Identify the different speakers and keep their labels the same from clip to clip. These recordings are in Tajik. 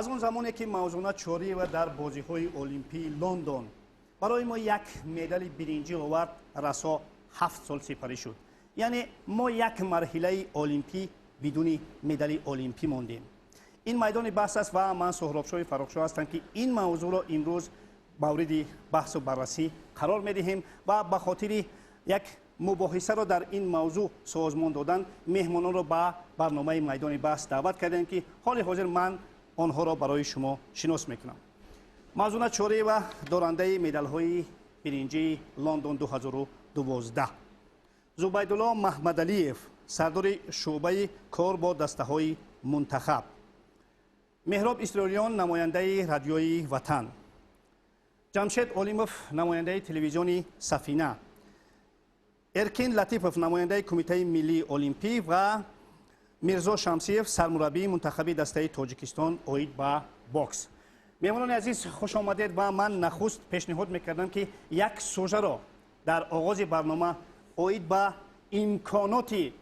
Speaker 1: Аз он замоне ки Мавзуна Чориева дар бозиҳои Олимпии Лондон барои мо як медали биринҷӣ овард, расо 7 сол сипарӣ шуд. Яъне мо як марҳилаи олимпӣ бидуни медали олимпӣ мондем. Ин майдони баҳс аст ва ман Суҳробшоҳи Фаррухшоҳ ҳастам, ки ин мавзӯъро имрӯз мавриди баҳсу баррасӣ қарор медиҳем ва ба хотири як мубоҳисаро дар ин мавзӯъ созмон додан меҳмононро ба барномаи майдони баҳс даъват кардем, ки ҳоли ҳозир ман онҳоро барои шумо шинос мекунам. Мавзуна Чориева дорандаи медалҳои биринҷии Лондон 2012, Зубайдулло Маҳмадалиев сардори шӯъбаи кор бо дастаҳои мунтахаб, Меҳроб Исроилиён намояндаи радиои Ватан, Ҷамшед Олимов намояндаи телевизиони Сафина, Эркин Латипов намояндаи Кумитаи миллии олимпӣ ва Мирзо Шамсиев сармураббии мунтахаби дастаи Тоҷикистон оид ба бокс. Меҳмонони азиз, хуш омадед ва ман нахуст пешниҳод мекардам, ки як сужаро дар оғози барнома оид ба имконоти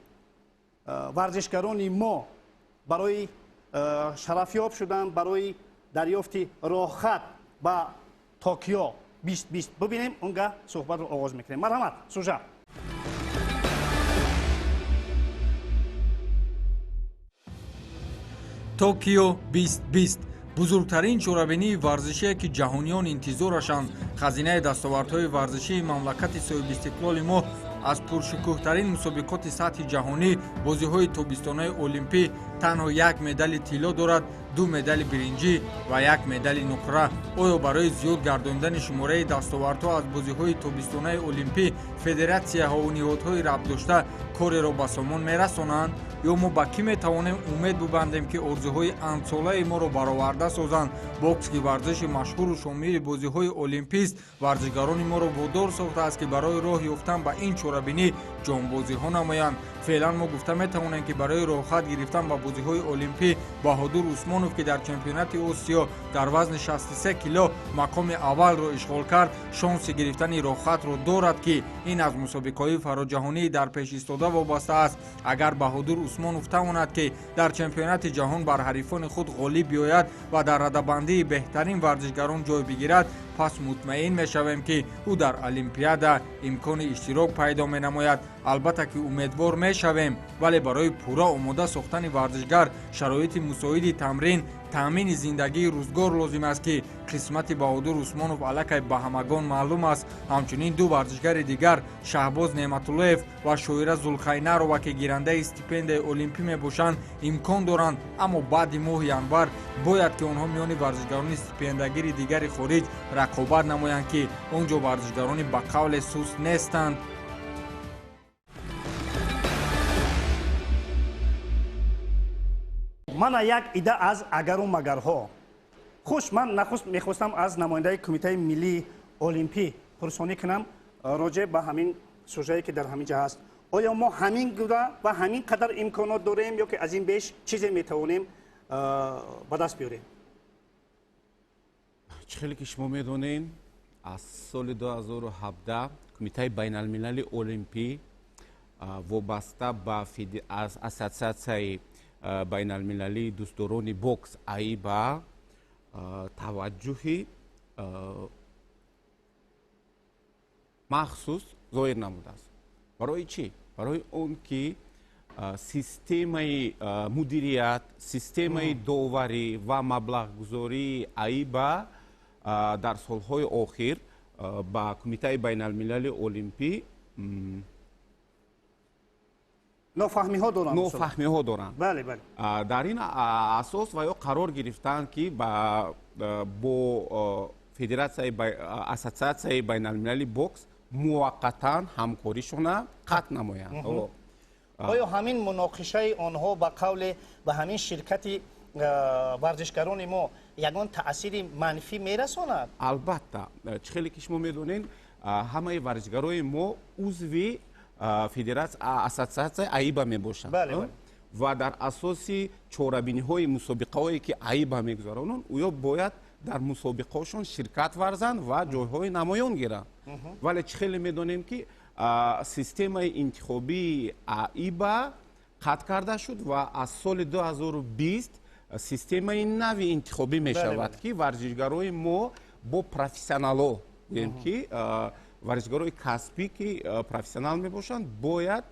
Speaker 1: варзишгарони мо барои шарафёб шудан, барои дарёфти роҳхат ба Токио 2020 бибинем, он гаҳ суҳбатро оғоз мекунем. Марҳамат, сужа.
Speaker 2: Токио 2020 бузургтарин чорабинии варзишие, ки ҷаҳониён интизорашанд. Хазинаи дастовардҳои варзишии мамлакати соҳибистиқлоли мо аз пуршукӯҳтарин мусобиқоти сатҳи ҷаҳонӣ, бозиҳои тобистонаи олимпӣ, танҳо як медали тилло дорад, 2 медали биринҷӣ ва як медали нуқра. Оё барои зиёд гардондани шумораи дастовардҳо аз бозиҳои тобистонаи олимпӣ федератсияҳову ниҳодҳои рабтдошта кореро ба сомон мерасонанд? Ё мо ба кӣ метавонем умед бибандем, ки орзуҳои андсолаи моро бароварда созанд? Бокс, ки варзиши машҳуру шомили бозиҳои олимпист, варзишгарони моро водор сохтааст, ки барои роҳ ёфтан ба ин чорабинӣ ҷонбозиҳо намоянд. Феълан мо гуфта метавонем, ки барои роҳхат гирифтан ба бозиҳои олимпӣ Баҳодур Усмонов, ки дар чемпионати Осиё дар вазни 63 кило мақоми аввалро ишғол кард, шонси гирифтани роҳхатро дорад, ки ин аз мусобиқаҳои фароҷаҳонии дар пеш истода вобаста аст. Агар Баҳодур Усмонов тавонад, ки дар чемпионати ҷаҳон бар ҳарифони худ ғолиб биёяд ва дар радабандии беҳтарин варзишгарон ҷой бигирад, пас мутмаин мешавем, ки ӯ дар олимпиада имкони иштирок пайдо менамояд. Албатта ки умедвор мешавем, вале барои пурра омода сохтани варзишгар шароити мусоиди тамрин, таъмини зиндагии рӯзгор лозим аст, ки қисмати Баҳодур Усмонов аллакай ба ҳамагон маълум аст. Ҳамчунин 2 варзишгари дигар, Шаҳбоз Неъматуллоев ва Шоира Зулхайнарова, ки гирандаи стипендияи олимпӣ мебошанд, имкон доранд, аммо баъди моҳи январ бояд ки онҳо миёни варзишгарони стипендиягири дигари хориҷ рақобат намоянд, ки он ҷо варзишгарони ба қавле суст нестанд.
Speaker 1: Мана як ида аз агару магарҳо. Хуш, ман нахуст мехостам аз намояндаи Кумитаи миллии олимпӣ пурсонӣ кунам роҷеъ ба ҳамин сужае, ки дар ҳамин ҷа ҳаст. Оё мо ҳамин гуна ва ҳамин қадар имконот дорем ё ки аз ин беш чизе метавонем ба даст биёрем?
Speaker 3: Чӣ хеле ки шумо медонед, аз соли 2017 Кумитаи байналмилали олимпӣ вобаста ба ассотсиатсияи байналмилалии дӯстдорони бокс АИБА таваҷҷӯҳи махсус зоҳир намудааст. Барои чӣ? Барои он ки системаи мудирият, системаи доварӣ ва маблағгузории АИБА дар солҳои охир ба Кумитаи байналмилали олимпӣ
Speaker 1: нофаҳмиҳо доранд.
Speaker 3: Нофаҳмиҳо доранд.
Speaker 1: Бале, бале.
Speaker 3: Дар ин асос ва ё қарор гирифтанд, ки бо федератсияи ассотсиатсияи байналмилали бокс муваққатан ҳамкоришона қатъ намоянд.
Speaker 1: Оё ҳамин муноқишаи онҳо ба қавле ба ҳамин ширкати варзишгарони мо ягон таъсири манфӣ мерасонад?
Speaker 3: Албатта, чӣ хеле ки шумо медонед, ҳамаи варзишгарои мо узви ассотсиатсияи АИБА мебошанд ва дар асоси чорабиниҳои мусобиқаҳое, ки АИБА мегузаронанд, ӯё бояд дар мусобиқаҳошон ширкат варзанд ва ҷойҳои намоён гиранд. Вале чӣ хеле медонем, ки системаи интихобии АИБА қатъ карда шуд ва аз соли 2020 Системаи нави интихобӣ мешавад, ки варзишгарои мо бо профессионало, гӯем ки варзишгарои касбӣ, ки профессионал мебошанд, бояд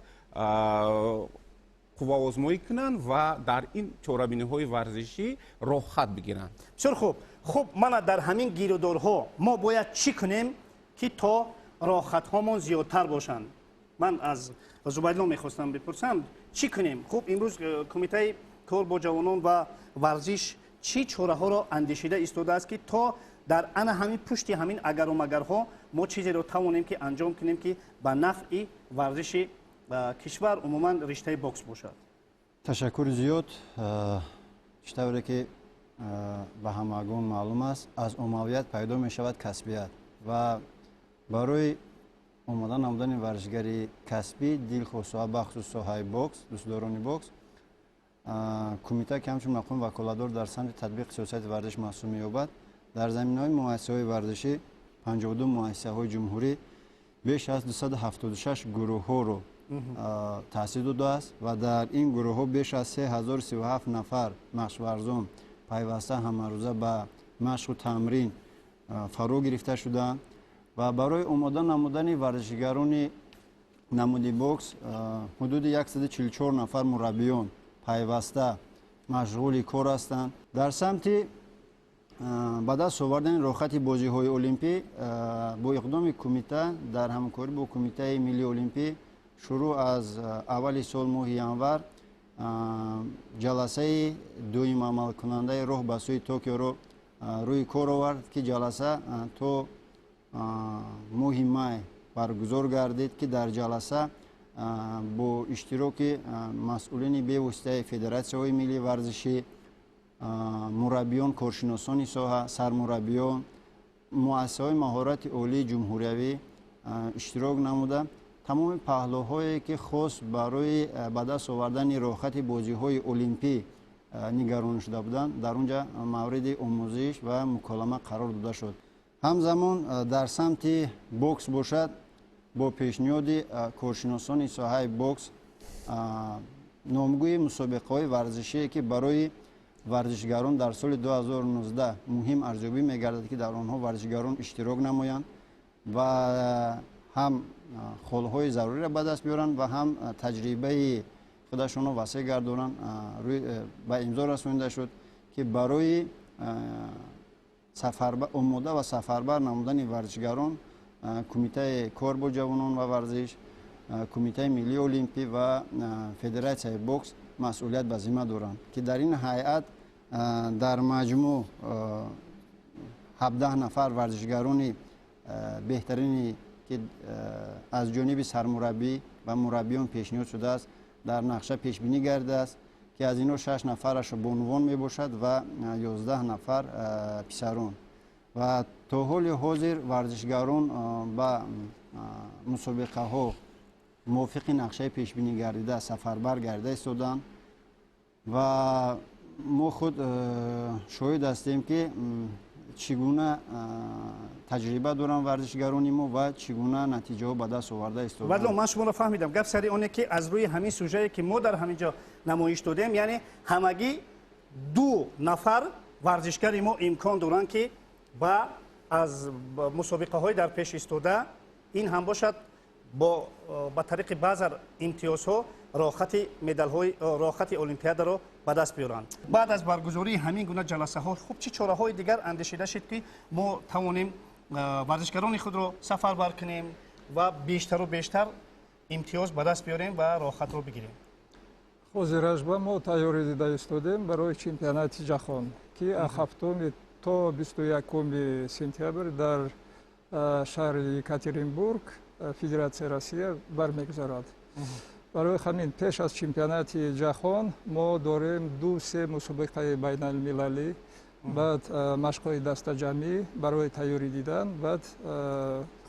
Speaker 3: қувваозмоӣ кунанд ва дар ин чорабиниҳои варзишӣ роҳхат бигиранд.
Speaker 1: Бисёр хуб. Хуб, мана дар ҳамин гирудорҳо мо бояд чӣ кунем, ки то роҳхатҳомон зиёдтар бошанд? Ман аз Зубайдулло мехостам бипурсам, чӣ кунем? Хуб, имрӯз кумитаи кор бо ҷавонон ва варзиш чӣ чораҳоро андешида истодааст, ки то дар ана ҳамин пушти ҳамин агару магарҳо мо чизеро тавонем, ки анҷом кунем, ки ба нафъи варзиши кишвар, умуман риштаи бокс бошад?
Speaker 4: Ташаккури зиёд. Чӣ тавре ки ба ҳамагон маълум аст, аз оммавият пайдо мешавад касбият ва барои омода намудани варзишгари касбӣ дилхоҳ соҳа, бахусус соҳаи бокс, дӯстдорони бокс, кумита, ки ҳамчун мақоми ваколатдор дар самти татбиқи сиёсати варзиш маҳсуб меёбад, дар заминаҳои муассисаҳои варзишӣ, 52 муассисаҳои ҷумҳурӣ, беш аз 276 гурӯҳҳоро таъсис додааст ва дар ин гурӯҳҳо беш аз 3037 нафар машқварзон пайваста ҳамарӯза ба машқу тамрин фаро гирифта шудаанд. Ва барои омода намудани варзишгарони намуди бокс ҳудуди 144 нафар мураббиён пайваста машғули кор ҳастанд. Дар самти ба даст овардани роҳхати бозиҳои олимпӣ бо иқдоми кумита дар ҳамкорӣ бо Кумитаи миллии олимпӣ шурӯъ аз аввали сол, моҳи январ, ҷаласаи дуюм амалкунандаи роҳ ба сӯи Токиоро рӯи кор овард, ки ҷаласа то моҳи май баргузор гардид, ки дар ҷаласа бо иштироки масъулини бевоситаи федератсияҳои миллии варзишӣ, мураббиён, коршиносони соҳа, сармураббиён, муассисаҳои маҳорати олии ҷумҳуриявӣ иштирок намуда, тамоми паҳлӯҳое, ки хос барои ба даст овардани роҳхати бозиҳои олимпӣ нигарон шуда буданд, дар он ҷа мавриди омӯзиш ва муколама қарор дода шуд. Ҳамзамон дар самти бокс бошад, бо пешниҳоди коршиносони соҳаи бокс номгӯи мусобиқаҳои варзишие, ки барои варзишгарон дар соли 2019 муҳим арзёбӣ мегардад, ки дар онҳо варзишгарон иштирок намоянд ва ҳам холҳои заруриро ба даст биёранд ва ҳам таҷрибаи худашонро васеъ гардонанд, ба имзо расонида шуд, ки барои омода ва сафарбар намудани варзишгарон Кумитаи кор бо ҷавонон ва варзиш, Кумитаи миллии олимпӣ ва Федератсияи бокс масъулият ба зимма доранд, ки дар ин ҳайат дар маҷмӯъ 17 нафар варзишгарони беҳтарини, ки аз ҷониби сармураббӣ ва мураббиён пешниҳод шудааст, дар нақша пешбинӣ гардидааст, ки аз инҳо шаш нафараш бонувон мебошад ва 11 нафар писарон. Ва то ҳоли ҳозир варзишгарон ба мусобиқаҳо мувофиқи нақшаи пешбинӣ гардида сафарбар гардида истоданд ва мо худ шоҳид ҳастем, ки чӣ гуна таҷриба доранд варзишгарони мо ва чӣ гуна натиҷаҳо ба даст оварда истодаанд.
Speaker 1: Вадло, ман шуморо фаҳмидам. Гап сари оне, ки аз рӯи ҳамин сюжае, ки мо дар ҳамин ҷо намоиш додем, яъне ҳамагӣ ду нафар варзишгари мо имкон доранд, ки ба аз мусобиқаҳои дар пеш истода, ин ҳам бошад бо ба тариқи баъзар имтиёзҳо, роҳхати медалҳои, роҳхати олимпиадаро ба даст биёранд. Баъд аз баргузории ҳамин гуна ҷаласаҳо, хуб, чӣ чораҳои дигар андешида шуд, ки мо тавонем варзишгарони худро сафарбар кунем ва бештару бештар имтиёз ба даст биёрем ва роҳхатро бигирем?
Speaker 5: Ҳозираш ба мо тайёрӣ дида истодем барои чемпионати ҷаҳон, ки аз 7-уми то 21-уми сентябр дар шаҳри Екатеринбург, Федератсияи Россия, бармегузарад. Барои ҳамин пеш аз чемпионати ҷаҳон мо дорем ду се мусобиқаи байналмилалӣ, баъд машқҳои дастаҷамъӣ барои тайёрӣ дидан, баъд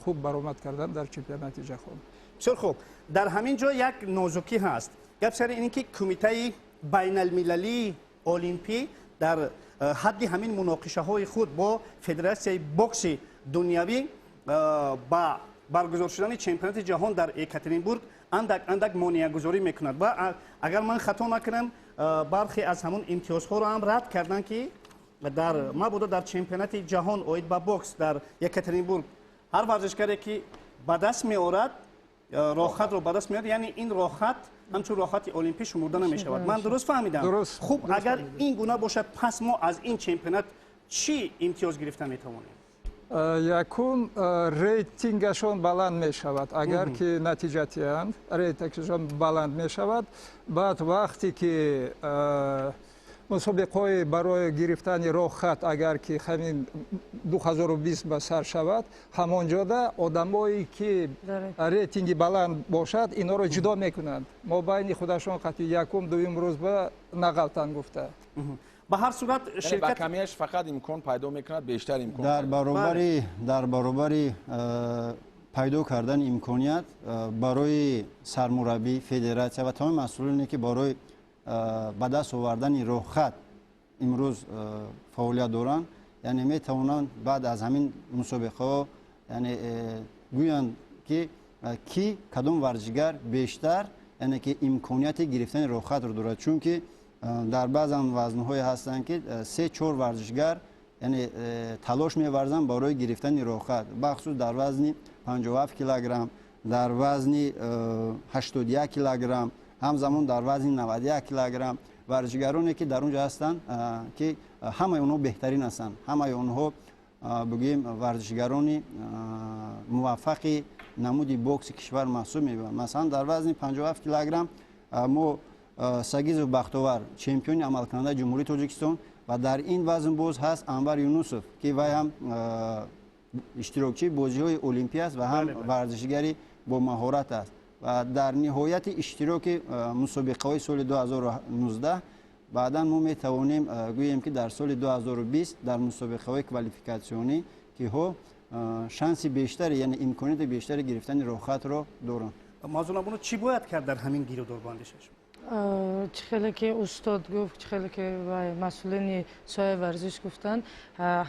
Speaker 5: хуб баромад кардан дар чемпионати ҷаҳон.
Speaker 1: Бисёр хуб. Дар ҳамин ҷо як нозукӣ ҳаст. Гап сари ин, ки Кумитаи байналмилалии олимпӣ дар ҳадди ҳамин муноқишаҳои худ бо Федератсияи бокси дунявӣ ба баргузор шудани чемпионати ҷаҳон дар Екатеринбург андак андак монеагузорӣ мекунад ва агар ман хато накунам, бархе аз ҳамон имтиёзҳоро ҳам рад карданд, ки дар мабодо дар чемпионати ҷаҳон оид ба бокс дар Екатеринбург ҳар варзишгаре ки ба даст меорад, роҳхатро ба даст меорад, яъне ин роҳхат ҳамчун роҳхати олимпӣ шумурда намешавад. Ман дуруст фаҳмидам? Хуб, агар ин гуна бошад, пас мо аз ин чемпионат чӣ имтиёз гирифта метавонем?
Speaker 5: Якум, рейтингашон баланд мешавад. Агар ки натиҷа диҳанд, рейтингашон баланд мешавад. Баъд вақте ки мусобиқаҳои барои гирифтани роҳхат, агар ки ҳамин 2020 ба сар шавад, ҳамон ҷода одамое ки рейтинги баланд бошад, инҳоро ҷудо мекунанд, мобайни худашон қати якум, дуюм рӯз ба нағалтан гуфта.
Speaker 1: Ба ҳар сурат
Speaker 6: ширкат ба камияш фақат имкон пайдо мекунад, бештар имкон.
Speaker 4: Дар баробари пайдо кардани имконият барои сармураббӣ, федератсия ва тамоми масъулине, ки барои ба даст овардани роҳхат имрӯз фаъолият доранд, яъне метавонанд баъд аз ҳамин мусобиқаҳо, яъне гӯянд, ки кадом варзишгар бештар, яъне ки имконияти гирифтани роҳхатро дорад, чунки дар баъзан вазнҳое ҳастанд, ки се, чор варзишгар, яъне талош меварзанд барои гирифтани роҳхат, бахусус дар вазни 57 килограмм, дар вазни 81 килограмм, ҳамзамон дар вазни 91 килограмм. Варзишгароне, ки дар он ҷо ҳастанд, ки ҳамаи онҳо беҳтарин ҳастанд, ҳамаи онҳо, бигӯем, варзишгарони муваффақи намуди бокси кишвар маҳсуб мебаранд. Масалан, дар вазни 57 килограмм мо Сагизов Бахтовар, чемпиони амалкунандаи Ҷумҳурии Тоҷикистон, ва дар ин вазн боз ҳаст Анвар Юнусов, ки вай ҳам иштирокчии бозиҳои олимпӣ аст ва ҳам варзишгари бо маҳорат аст. Ва дар ниҳояти иштироки мусобиқаҳои соли 2019 баъдан мо метавонем гӯем, ки дар соли 2020 дар мусобиқаҳои квалификатсионӣ киҳо шанси бештаре, яъне имконияти бештари гирифтани роҳхатро доранд.
Speaker 1: Мавзунабону, чӣ бояд кард дар ҳамин гирудор ба андешаи шумо?
Speaker 7: Чӣ хеле ки устод гуфт, чӣ хеле ки масъулини соҳаи варзиш гуфтанд,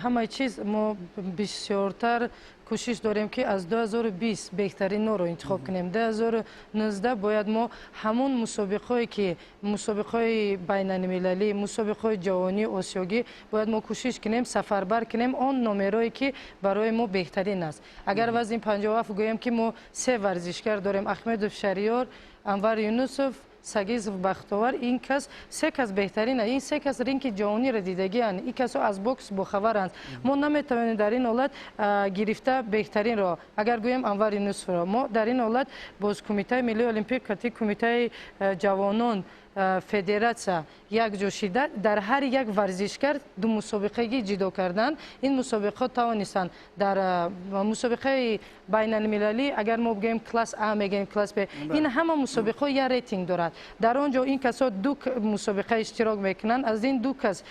Speaker 7: ҳамаи чиз мо бисёртар кӯшиш дорем, ки аз 2020 беҳтаринҳоро интихоб кунем. 2019 бояд мо ҳамон мусобиқҳое, ки мусобиқҳои байналмилалӣ, мусобиқҳои ҷавонӣ, осиёгӣ, бояд мо кӯшиш кунем, сафарбар кунем он номерое, ки барои мо беҳтарин аст. Агар вазни 57 гӯем, ки мо се варзишгар дорем: Ахмедов Шариёр, Анвар Юнусов, Сагизов Бахтовар. Ин кас, се кас беҳтарин. Ин се кас ринги ҷаҳониро дидагианд, ин касо аз бокс бохабаранд. Мо наметавонем дар ин ҳолат гирифта беҳтаринро, агар гӯем, Анвар Юнусовро, мо дар ин ҳолат боз Кумитаи миллии олимпӣ кати Кумитаи ҷавонон, федератсия якҷо шида, дар ҳар як варзишгар ду мусобиқагӣ ҷудо карданд. Ин мусобиқаҳо тавонистанд дар мусобиқаи байналмилалӣ, агар мо бигӯем класс А, мегӯем класс Б, ин ҳама мусобиқаҳо як рейтинг дорад. Дар он ҷо ин касо ду мусобиқа иштирок мекунанд. Аз ин ду кас,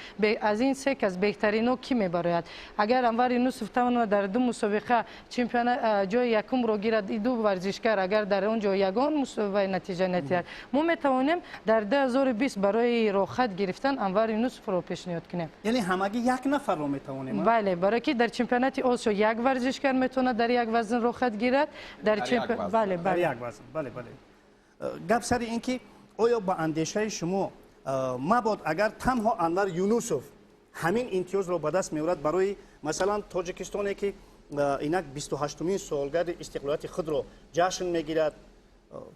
Speaker 7: аз ин се кас беҳтарино кӣ мебарояд? Агар Анвар Юнусов тавонад дар ду мусобиқа чемпионат ҷои якумро гирад, ду варзишгар агар дар он ҷо ягон натиҷа натиҳад, мо метавонем дар 2020 барои роҳхат гирифтан Анвар Юнусовро пешниҳод кунем.
Speaker 1: Яъне ҳамагӣ як нафарро метавонем?
Speaker 7: Бале, барое ки дар чемпионати Осиё як варзишгар метавонад дар як вазн роҳхат гирад. Дар
Speaker 6: Бале.
Speaker 7: Бале,
Speaker 1: як вазн, бале. Гап сари ин ки оё ба андешаи шумо, мабод агар танҳо Анвар Юнусов ҳамин имтиёзро ба даст меорад, барои масалан Тоҷикистоне, ки инак 28-умин солгарди истиқлолияти худро ҷашн мегирад,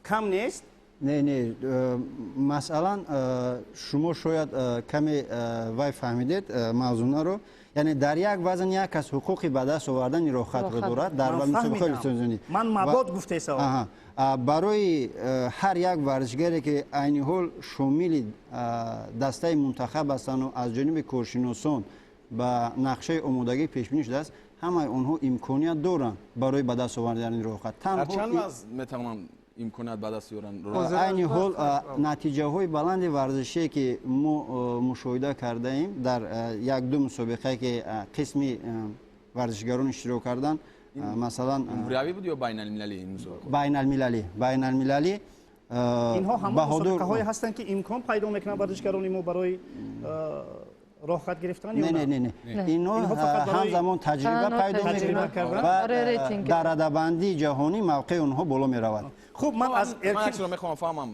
Speaker 1: кам нест?
Speaker 4: Не, масалан, шумо шояд каме вай фаҳмидед мавзунаро. Яъне дар як вазн як кас ҳуқуқи ба даст овардани роҳхатро дорад дар мусобиқаҳои лицензионӣ.
Speaker 1: Ман мабод гуфтесам.
Speaker 4: Барои ҳар як варзишгаре, ки айни ҳол шомили дастаи мунтахаб ҳастанду аз ҷониби коршиносон ба нақшаи омодагӣ пешбинӣ шудааст, ҳамаи онҳо имконият доранд барои ба даст овардани роҳхат.
Speaker 6: Чанд вазн метавонанд имконият ба даст биёранд?
Speaker 4: Айни ҳол натиҷаҳои баланди варзишие, ки мо мушоҳида кардаем дар як-ду мусобиқае, ки қисми варзишгарон иштирок карданд, масалан
Speaker 6: Ҷумҳуриявӣ буд ё байналмилалӣ?
Speaker 4: Байналмилалӣ, байналмилалӣ.
Speaker 1: Инҳо ҳамон мусобиқаҳое ҳастанд, ки имкон пайдо мекунанд варзишгарони мо барои роҳхат гирифтан?
Speaker 4: Не, инҳо ҳамзамон таҷриба пайдо мекунанд ва дар радабандии ҷаҳонӣ мавқеи онҳо боло меравад.
Speaker 1: Хуб, ман аз
Speaker 6: Эркин мехоҳам фаҳмам,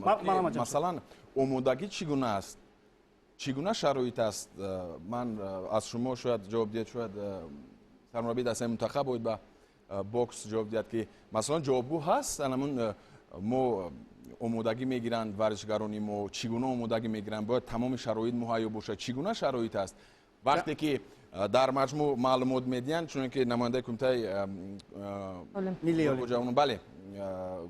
Speaker 6: масалан, омодагӣ чӣ гуна аст, чӣ гуна шароит аст? Ман аз шумо шояд ҷавоб диҳед, шояд сармураббии дастаи мунтахаб бояд ба бокс ҷавоб диҳад, ки масалан ҷавобгӯ ҳаст анамун мо омодагӣ мегиранд варзишгарони мо, чӣ гуна омодагӣ мегиранд, бояд тамоми шароит муҳайё бошад, чӣ гуна шароит аст? Вақте ки дар маҷмӯъ маълумот медиҳанд, чуне ки намояндаи кумитаи ҷавонон бале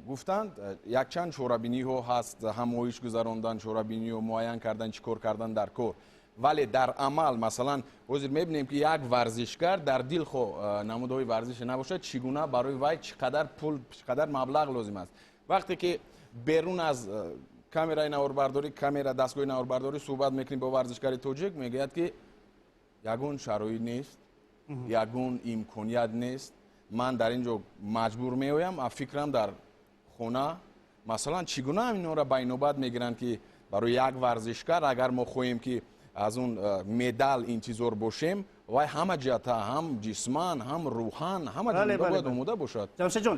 Speaker 6: гуфтанд, якчанд чорабиниҳо ҳаст, ҳамоиш гузарондан, чорабиниҳо муайян кардан, чӣ кор кардан дар кор. Вале дар амал масалан ҳозир мебинем, ки як варзишгар дар дилхоҳ намудҳои варзише набошад, чӣ гуна барои вай чӣ қадар пул, чӣ қадар маблағ лозим аст. Вақте ки берун аз камераи наворбардорӣ, камера дастгоҳи наворбардорӣ суҳбат мекунем бо варзишгари тоҷик, мегӯяд, ки ягон шароит нест, ягон имконият нест, ман дар ин ҷо маҷбур меоям, а фикрам дар хона. Масалан, чӣ гуна инҳоро байнобат мегиранд, ки барои як варзишгар агар мо хоҳем, ки аз он медал интизор бошем, вай ҳама ҷиҳата, ҳам ҷисман, ҳам рӯҳан, ҳама ҷониба бояд омода бошад.
Speaker 1: Ҷамшедҷон,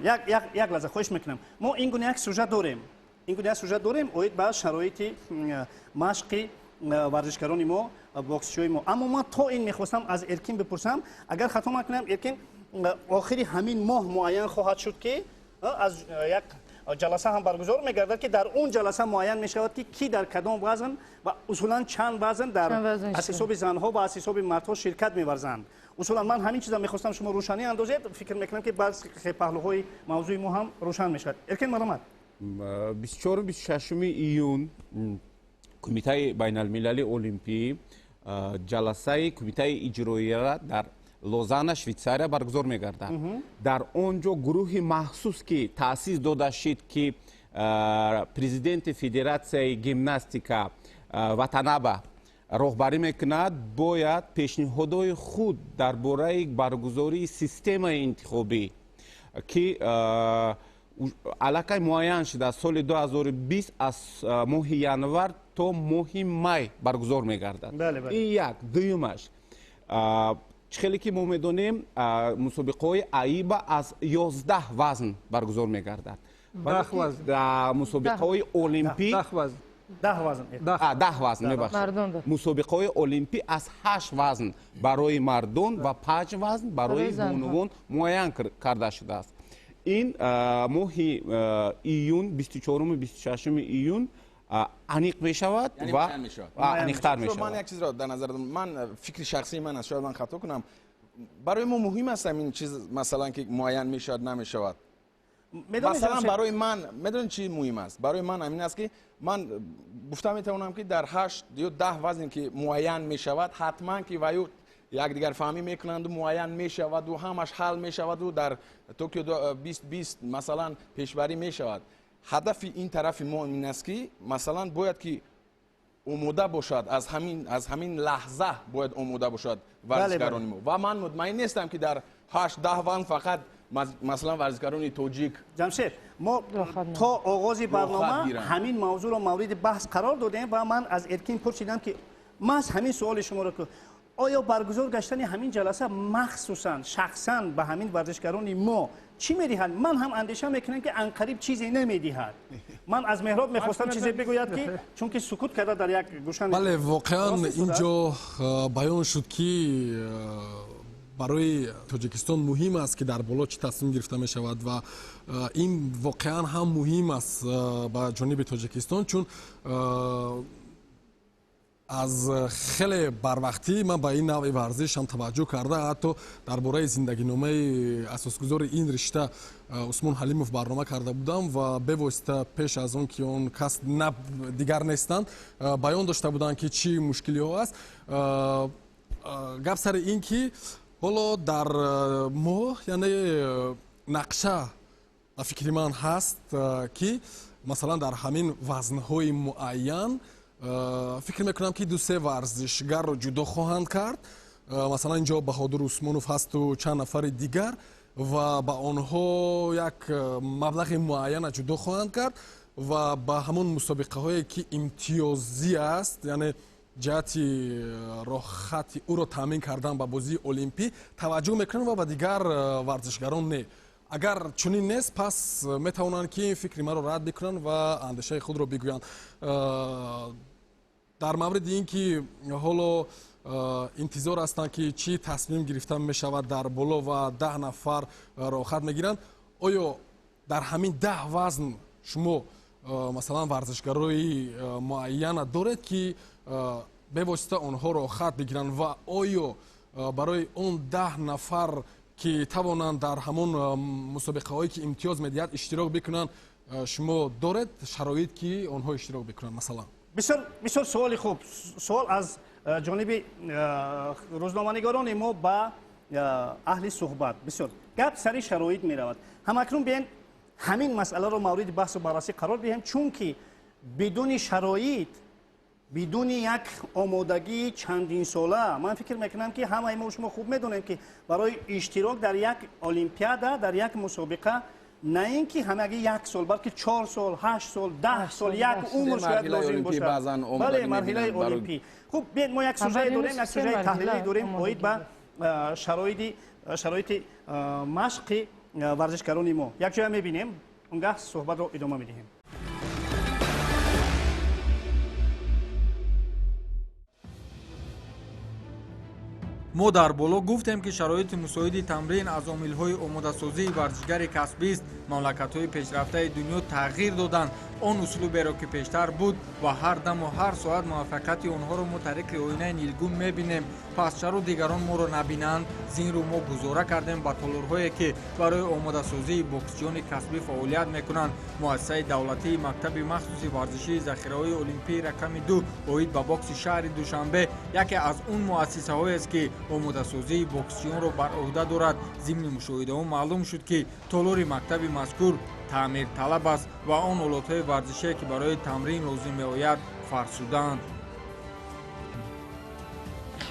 Speaker 1: як лаҳза хоҳиш мекунам. Мо ин гуна як сюжет дорем, ин гуна як сюжет дорем оид ба шароити машқи варзишгарони мо, боксчиҳои мо. Аммо ман то ин мехостам аз Эркин бипурсам, агар хато накунам, Эркин, охири ҳамин моҳ муайян хоҳад шуд, ки аз як ҷаласа ҳам баргузор мегардад, ки дар он ҷаласа муайян мешавад, ки ки дар кадом вазн ва усулан чанд вазн дар аз ҳисоби занҳо ва аз ҳисоби мардҳо ширкат меварзанд. Усулан ман ҳамин чиза мехостам шумо рӯшанӣ андозед. Фикр мекунам, ки баъзе паҳлӯҳои мавзӯи мо ҳам рӯшан мешавад. Эркин, марҳамат.
Speaker 3: 24-26 июн Кумитаи байналмилалии олимпӣ ҷаласаи кумитаи иҷроияро дар Лозанна, Швейтсария баргузор мегардад. Дар он ҷо гурӯҳи махсус, ки таъсис дода шид, ки президенти федератсияи гимнастика Ватанаба роҳбарӣ мекунад, бояд пешниҳодҳои худ дар бораи баргузории системаи интихобӣ, ки аллакай муайян шуда, соли 2020 аз моҳи январ то моҳи май баргузор мегардад. Ин як. Дуюмаш, чӣ хеле ки мо медонем, мусобиқаҳои АИБА аз 11 вазн баргузор мегардад. Мусобиқаҳои олимпӣ 10 вазн, мебахшед. Мусобиқаҳои олимпӣ аз 8 вазн барои мардон ва 5 вазн барои бонувон муайян карда шудааст. Ин моҳи июн, 24-26 июн аниқ мешавад ва аниқтар мешавад.
Speaker 6: Ман як чизро дар назар дорам, ман фикри шахсии ман аст, шояд ман хато кунам. Барои мо муҳим аст ҳамин чиз, масалан, ки муайян мешавад, намешавад. Масалан, барои ман медонед чӣ муҳим аст? Барои ман ҳамин аст, ки ман гуфта метавонам, ки дар 8 ё 10 вазне ки муайян мешавад, ҳатман ки ваю якдигарфаҳмӣ мекунанду муайян мешаваду ҳамаш ҳал мешаваду дар Токио 2020 масалан пешбарӣ мешавад. Ҳадафи ин тарафи мо ин аст, ки масалан бояд ки омода бошад, аз ҳамин лаҳза бояд омода бошад варзишгарони мо. Ва ман мутмаин нестам, ки дар 8-10 вазн фақат масалан варзишгарони тоҷик.
Speaker 1: Ҷамшед, мо то оғози барнома ҳамин мавзӯъро мавриди баҳс қарор додем ва ман аз Эркин пурсидам, ки маҳз ҳамин суоли шуморо, ки оё баргузор гаштани ҳамин ҷаласа махсусан шахсан ба ҳамин варзишгарони мо чӣ медиҳад? Ман ҳам андеша мекунам, ки анқариб чизе намедиҳад. Ман аз Меҳроб мехостам чизе бигӯяд, ки чунки сукут карда дар як гӯша.
Speaker 8: Бале, воқеан ин ҷо баён шуд, ки барои Тоҷикистон муҳим аст, ки дар боло чӣ тасмим гирифта мешавад, ва ин воқеан ҳам муҳим аст ба ҷониби Тоҷикистон, чун аз хеле барвақтӣ ман ба ин навъи варзиш ҳам таваҷҷӯҳ карда, ҳатто дар бораи зиндагиномаи асосгузори ин ришта Усмон Ҳалимов барнома карда будам ва бевосита пеш аз он ки он кас дигар нестанд, баён дошта буданд, ки чӣ мушкилиҳо аст. Гап сари ин ки ҳоло дар мо, яъне нақша ба фикри ман ҳаст, ки масалан дар ҳамин вазнҳои муайян фикр мекунам, ки 2-3 варзишгарро ҷудо хоҳанд кард. Масалан, инҷо Баҳодур Усмонов ҳасту чанд нафари дигар, ва ба онҳо як маблағи муайяна ҷудо хоҳанд кард ва ба ҳамон мусобиқаҳое, ки имтиёзӣ аст, яъне ҷиҳати роҳхати ӯро таъмин кардан ба бозии олимпӣ таваҷҷӯҳ мекунанд ва ба дигар варзишгарон не. Агар чунин нест, пас метавонанд ки фикри маро рад бикунанд ва андешаи худро бигӯянд. Дар мавриди ин ки ҳоло интизор ҳастанд ки чӣ тасмим гирифта мешавад дар боло ва 10 нафар роҳхат мегиранд, оё дар ҳамин 10 вазн шумо масалан варзишгарои муайяна доред ки бевосита онҳо роҳхат бигиранд ва оё барои он 10 нафар ки тавонанд дар ҳамон мусобиқаҳое ки имтиёз медиҳад иштирок бикунанд, шумо доред шароит ки онҳо иштирок бикунанд масалан?
Speaker 1: Бисёр бисёр суоли хуб. Суол аз ҷониби рӯзноманигорони мо ба аҳли суҳбат. Бисёр гап сари шароит меравад. Ҳамакнун биёед ҳамин масъаларо мавриди баҳсу баррасӣ қарор диҳем, чунки бидуни шароит, бидуни як омодагии чандинсола, ман фикр мекунам ки ҳамаи мо шумо хуб медонем ки барои иштирок дар як олимпиада, дар як мусобиқа на ин ки ҳамагӣ як сол, балки 4 сол, 8 сол, 10 сол, як умр шояд лозим бошад. Бале, марҳилаи олимпӣ. Хуб, биёед мо як сужае дорем, як сужаи таҳлилӣ дорем оид ба шароити машқи варзишгарони мо. Якҷоя мебинем, он гаҳ суҳбатро идома медиҳем.
Speaker 2: Мо дар боло гуфтем ки шароити мусоиди тамрин аз омилҳои омодасозии варзишгари касбист. Мамлакатҳои пешрафтаи дунё тағйир доданд он услуберо ки пештар буд ва ҳар даму ҳар соат муваффақияти онҳоро мо тариқи оинаи нилгун мебинем. Пас чаро дигарон моро набинанд? Зин рӯ мо гузора кардем ба толорҳое ки барои омодасозии боксчиёни касбӣ фаъолият мекунанд. Муассисаи давлатии мактаби махсуси варзишии захираҳои олимпии рақами 2 оид ба бокси шаҳри Душанбе яке аз он муассисаҳоест ки омодасозии боксчиёнро бар ӯҳда дорад. Зимни мушоҳидаҳо маълум шуд ки толори мактаби мазкур таъмирталаб аст ва он олотҳои варзишие ки барои тамрин лозим меояд фарсудаанд.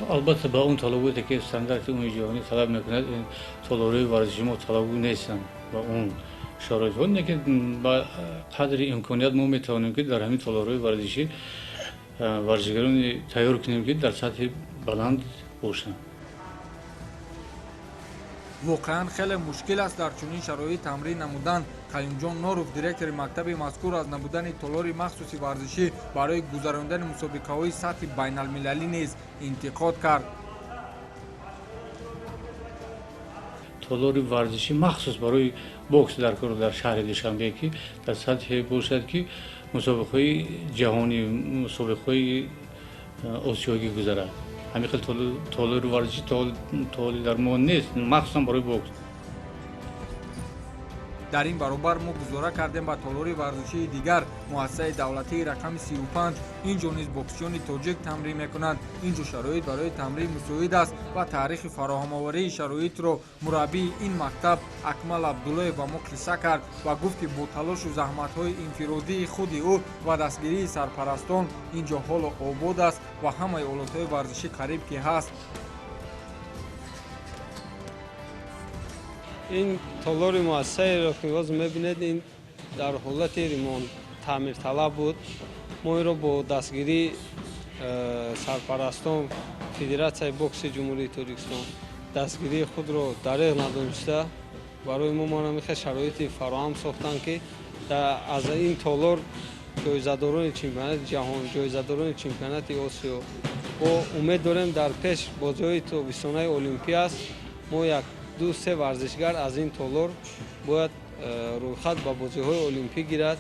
Speaker 9: Албатта ба он талаботе ки стандарти умумии ҷаҳонӣ талаб мекунад, ин толорҳои варзиши мо талабгӯ нестанд ва он шароитҳо, лекин ба қадри имконият мо метавонем ки дар ҳамин толорҳои варзишӣ варзишгарони тайёр кунем ки дар сатҳи баланд бошанд.
Speaker 2: Воқеан хеле мушкил аст дар чунин шароит тамрин намудан. Қаюмҷон Норов, директори мактаби мазкур, аз набудани толори махсуси варзишӣ барои гузарондани мусобиқаҳои сатҳи байналмилалӣ низ интиқод кард.
Speaker 9: Толори варзишӣ махсус барои бокс дар кор дар шаҳри Душанбе ки дар сатҳе бошад ки мусобиқаҳои ҷаҳонӣ, мусобиқаҳои осиёгӣ гузарад. Ҳамин хел толори варзишӣ толори дар мо нест, махсусан барои бокс.
Speaker 2: Дар ин баробар мо гузора кардем ба толори варзишии дигар муассисаи давлатии рақами 35. Инҷо низ боксчиёни тоҷик тамрин мекунанд. Инҷо шароит барои тамрин мусоид аст ва таърихи фароҳамоварии шароитро мураббии ин мактаб Акмал Абдуллоев ба мо қисса кард ва гуфт ки бо талошу заҳматҳои инфиродии худи ӯ ва дастгирии сарпарастон инҷо ҳоло обод аст ва ҳамаи олотҳои варзишӣ қариб ки ҳаст.
Speaker 10: Ин толори муассисаеро ки боз мебинед, ин дар ҳолати ремонт таъмирталаб буд. Мо инро бо дастгирии сарпарастон Федератсияи бокси Ҷумҳурии Тоҷикистон дастгирии худро дареғ надониста барои мо ҳамин шароити фароҳам сохтанд ки аз ин толор ҷоизадорони чемпионати ҷаҳон, ҷоизадорони чемпионати Осиё. Мо умед дорем дар пеш бозиҳои тобистонаи олимпӣ аст. Мо як 2-3 варзишгар аз ин толор бояд рӯйхат ба бозиҳои олимпӣ гирад.